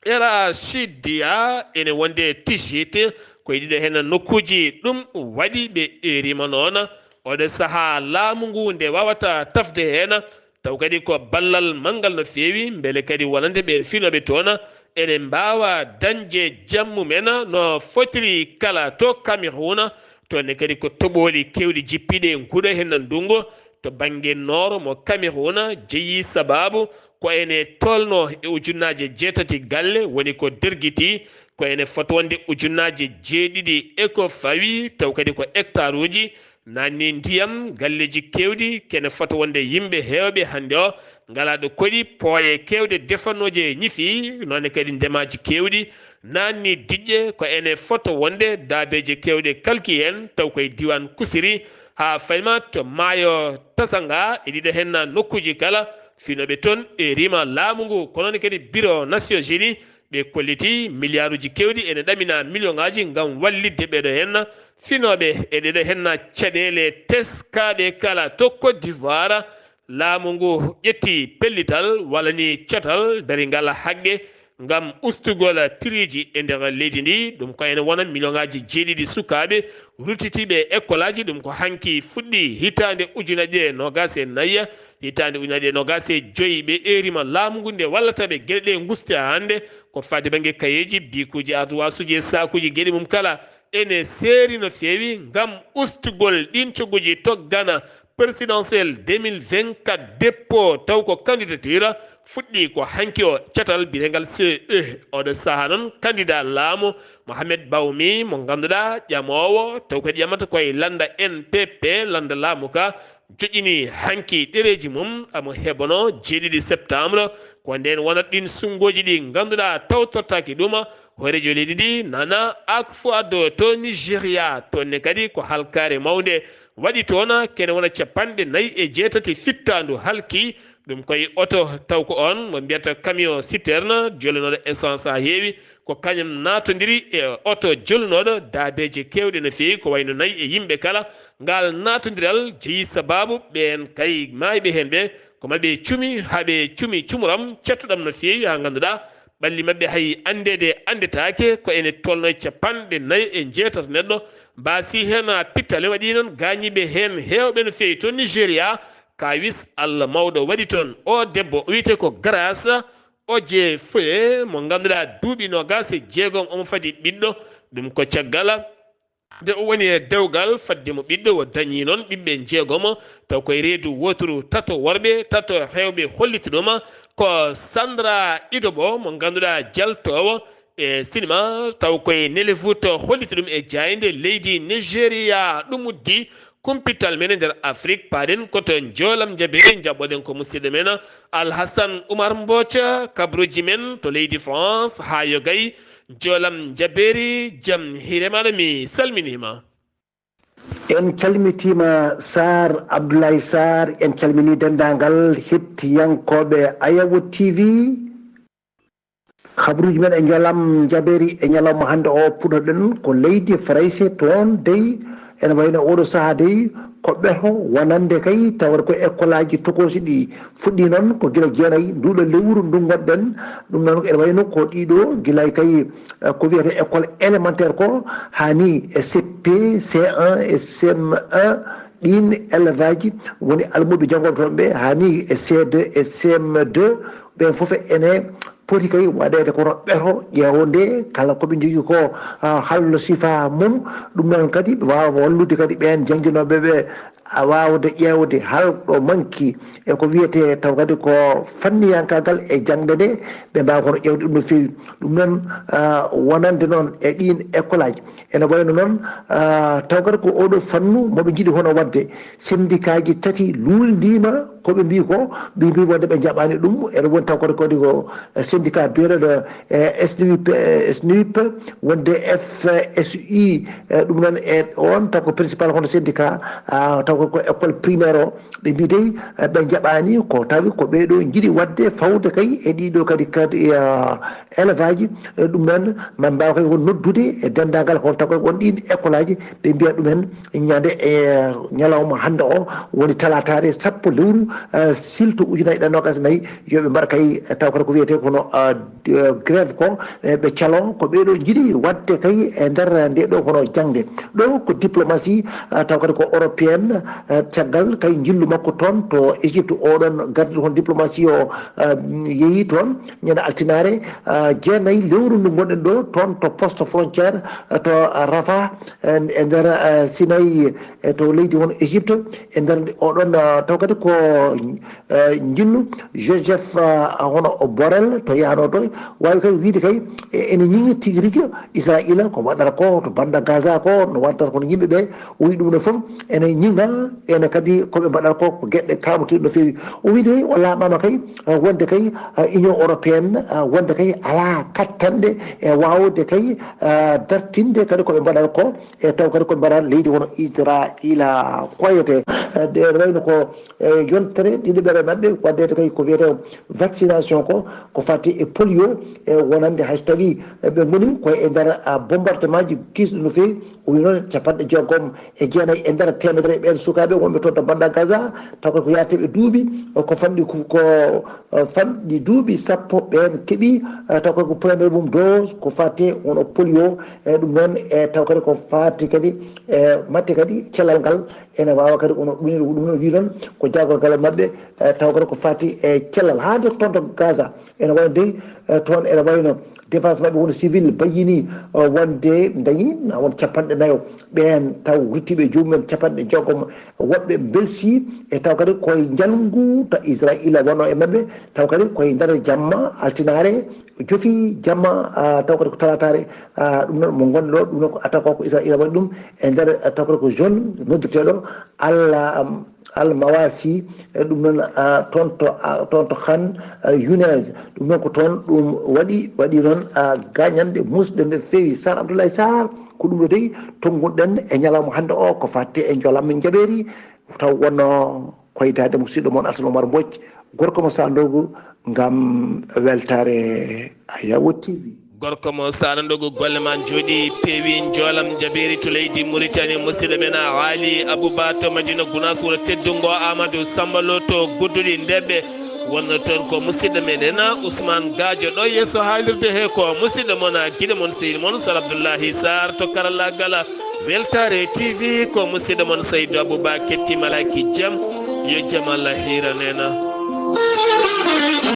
Era Shidia, ene wonde Tishit, koye ɗiɗo heen nokkuuji ɗum waɗi ɓe eerima noon. Oɗo sahaa laamu ngu nde waawata tafde heen, taw kadi ko ballal manngal no feewi, mbele kadi wonande ɓe finooɓe toon ene mbaawa dañde jam mumen no fotiri kala to Cameroun. Toon ne kadi ko toɓooli keewɗi jippiiɗe e nguɗo heen ndunngu to bannge noor mo Cameroun, jeyi sabaabu ko ene tolno e ujunnaaje jeetati galle woni ko dergiti, ko ene fota wonde ujunnaaje jeeɗiɗi e ko fawi, taw kadi ko hectare uji naatni ndiyam, galleeji keewɗi, kene fota wonde yimɓe heewɓe hannde o ngalaa ɗo koɗi, pooye keewɗe defanooje ñifi, noone kadi ndemaaji keewɗi naatni diƴƴe, ko ene fota wonde daabeeje keewɗe kalki heen, taw koye diiwaan Kusiri, haa fayma to maayo Tasanga, e ɗiɗo heen nokkuuji kala, finooɓe toon e rima laamu ngu, ko noon kadi Biro Nations Unies, ɓe kolliti miliyaaruuji keewɗi ene ɗamina miliyoŋaaji ngam wallitde ɓeeɗo heen finooɓe e ɗeɗo heen caɗeele teskaaɗe kala to Côte d'Ivoire. Laamu ngu ƴetti pellital walla ni catal daringal haqqe ngam ustugol piriiji e nder leydi ndi. Ɗum ko ene wona miliyoŋaaji jeeɗiɗi sukaaɓe ruttitiiɓe ekkolaaji. Ɗum ko hanki fuɗɗi hitaande ujunere ɗiɗi e noogaas e nayi, hitaande ujunere ɗiɗi e noogaas e joyi. Ɓe eerima laamu ngu nde wallata ɓe geɗe ɗe ngusta hannde, ko faade bannge kayeeji, biikuuji, ardoisesuuji e saakuuji geɗe mum kala. Ene seeri no feewi ngam ustugol ɗiin cogguuji to Ghana, présidentielle deux mille vingt-quatre, dépôt taw ko candidature fuɗɗi ko hanki o, catal biyeteegal C E. Oɗo sahaa noon, candidat laamu Mohamed Baoumi mo ngannduɗaa ƴamoowo taw kadi ƴamata koye lannda N P P, lannda laamu ka, joƴƴini hanki ɗereeji mum, amo heɓono jeeɗiɗi septembre. Ko ndeen wonat ɗiin sunngooji ɗi ngannduɗaa tawtortaaki ɗum. Hooreejo leydi ndi, Nana Akufo-Addo to Nigeria, toon ne kadi ko halkaare mawnde waɗi toon, kene wona capanɗe nayi e jeetati fittaandu halki. Ɗum koye oto taw ko oon mo mbiyata camion citerne, jolinooɗo essence haa heewi, ko kañum naatondiri e oto jolnooɗo daabeeje keewɗe no feewi, ko wayno nayi e yimɓe kala. Ngal naatondiral jeyi sabaabu ɓeen kay maayɓe heen ɓe, ko maɓe cumi, haa ɓe cumi cumuram cattuɗam no feewi, haa ngannduɗaa ɓalli maɓɓe hay anndeede anndetaake. Ko ene tolno e capanɗe nayi e jeetati neɗɗo mbaasi heen pittale, waɗi noon gaañiiɓe heen heewɓe no feewi. To Nigeria, kaawis Allah mawɗo waɗi toon. O debbo o wiyetee ko Grace Ojefoye, mo ngannduɗaa duuɓi noogaas e jeegom omo fadi ɓiɗɗo. Ɗum ko caggal nde o woni e dewgal fadde mo ɓiɗɗo, o dañi noon ɓiɓɓe jeegomo, taw koye reedu wooturu, tato worɓe, tato rewɓe holliti ɗum. Ko Sandra Idobo, mo ngannduɗaa jaltoowo e sinima, taw koye Nollywood, holliti ɗum e jaaynde leydi Nigeria. Ɗum uddi kumpital men e nder Afrik, paaɗen ko to Njoolam Jabeeri, njaɓɓoɗen ko musidɗo men Alhassan Oumar Mbooc, kabruuji men to leydi France haa Yogay. Njoolam Jabeeri, jam hiire maaɗa, mi salminiima. En calmitiima Saar Abdoulaye Saar, en calminii denndaangal hettiyankooɓe Ayawo T V. Habruuji men e Njoolam Jabeeri e ñalawma hannde o puɗɗoɗen ko leydi Farayse. Toon dey ene wayno oɗo sahaa dey ko ɓeto wonande kay tawata ko ekkolaaji tokoosi ɗi fuɗɗii noon ko gila jeenayi nduuɗo lewru ndu ngonɗen. Ɗum noon ene wayno ko ɗiɗo gila kay ko wiyetee école élémentaire ko haa ni e C P, C un e C M un. Ɗiin élève aji woni almuɓɓe janngotooɓe ɓe haa ni e C deux e C M deux, ɓeen fof ene poti kay waɗeede kono ɓeto ƴeewde kala ko ɓe njogii ko hallo sifaa mum. Ɗum noon kadi waawa wallude kadi ɓeen jannginooɓe ɓe waawde ƴeewde hol ɗo manki e ko wiyetee taw kadi ko fanniyankaagal e jaŋde nde, ɓe mbaawa kono ƴeewde ɗum no feewi. Ɗum noon wonande noon e ɗiin école aji ene wayno noon taw kadi ko oɗo fannu mo ɓe njiɗi hono waɗde sendikaaji tati luulndiima Ko ɓe mbii ko, ɓe mbii wonde ɓe njaɓaani ɗum, ene woni taw kadi kadi ko syndicat biyeteeɗo, e, S N U P, e, S N U P, wonde F S U, e, ɗum noon e on taw ko principal hono syndicat, a, taw ko, ko école primaire o, ɓe mbii dey, e, ɓe njaɓaani ko tawi ko ɓee ɗoo njiɗi waɗde fawde kay e ɗii ɗoo kadi kadi, a, élève aji, e, ɗum noon ma mbaaw kay ko noddude e denndaangal hono taw ko won ɗiin école aji, ɓe mbiya ɗumen ñande e ñalawma hannde o woni talaataare sappo lewru, eh, silto ujunaaji ɗiɗi e noogaas e nayi, yo ɓe mbaɗ kay, eh, taw kadi ko wiyetee kono, eh, d-, eh, grève ko, eh, ɓe calo ko ɓee ɗoo njiɗi waɗde kay e nder nde ɗoo kono jaŋde. Ɗo ko diplomatie, eh, taw kadi ko européenne, eh, caggal kay njillu makko toon to Égypte, oɗon garduɗo hono diplomatie o, eh, yehi toon ñande altinaare, eh, jeenayi lewru ndu ngonɗen ɗo toon to poste frontière, eh, to Rafah, eh, e nder, eh, Sinaï, eh, to leydi won Égypte, e nder oɗon, eh, taw kadi ko, eh, njillu Joseph, eh, hono Borrell to yaano to, waawi kay wiide kay, eh, ene ñiŋi tigi rigi Israayiila ko waɗata ko to bannda Gaza ko, no waɗata kono yimɓe ɓe, o wi ɗum ɗo fof ene ñiŋa, ene kadi ko ɓe mbaɗata ko, ko geɗe kaɓotirɗe no feewi. O wi de o laaɓaama kay, eh, wonde kay, eh, Union européenne, eh, wonde kay alaa kattanɗe e waawde kay, eh, dartinde kadi ko ɓe mbaɗata ko, e taw kadi ko ɓe mbaɗata leydi hono Israayiila koyete. Eh, ɗe wayno ko, eh, yontere ɗiɗaɓere maɓɓe waɗde kay ko wiyetee vaccination ko, ko fati e polio, e wonande hay so tawi, eh, ɓe ngoni ko e nder, ah, bombardement ji kiisɗi no feewi. O wi noon capanɗe jeegom e jeenayi e nder teemedere ɓeen sukaaɓe wonɓe toon to bannda Gaza, taw ko yaateeɓe duuɓi, ko fanɗi ko, ko, eh, fanɗi duuɓi sappo ɓeen keɓi, eh, taw ko premier mum dose ko fati hono polio, e ɗum noon, e taw kadi ko fati kadi, e matte kadi cellal ngal ene waawa kadi, ono ɗum, ɗum noon wi noon ko jaagorgal maɓɓe, e taw kadi ko fati e cellal haa nde toon to Gaza. Ene wayi dey, eh, toon ene wayno défense maɓɓe woni civil bayyini, eh, wonde dañi na won capanɗe nayo ɓeen taw ruttiiɓe joomum en capanɗe jeegom woɗɓe mbelsi, e taw kadi koye njalngu to Israayiila wonoo e maɓɓe, taw kadi koye nder jamma altinaare jofi jamma, ah, taw kadi ko talaataare, ah, ɗum noon mo ngonɗo ɗum noon ko attaque o ko Israayiila waɗi ɗum e nder, ah, taw kadi ko zone noddeteeɗo Al, um, Al Mawasi, e ɗum noon, ah, toon to, ah, toon to Khan, ah, Younes. Ɗum noon ko toon ɗum waɗi, waɗi noon, ah, gañanɗe muusɗe nde feewi. Sar Abdoulaye Sarr, ko ɗum ɗo tawi tonnguɗen e ñalawma hannde o ko fati e jolam jaɓeeri, taw wonno koydaade musidɗo mon Alsan Omar Mbodj, gorko mo Sandogu, ngam weltaare Ayawo T V. Gorko mo Sara Ndogo, golle ma njooɗi, peewi, njoolam, jabeeri to leydi Mauritanie. Musidɗo men Ali Abouba to Madina Gounass, wuro teddungo Amadou Samba Lo to Gudduɗi Ndebbe. Wonno toon ko musidɗo meɗen Ousmane Gadio ɗo yeeso haalirde he, ko musidɗo mon, giɗo mon, sehil mon Sar Abdoullahi Sarr to karallagal. Weltaare T V ko musidɗo mon Saydou Abouba, ketti malaaki jam, yo jam Allah hiiran en.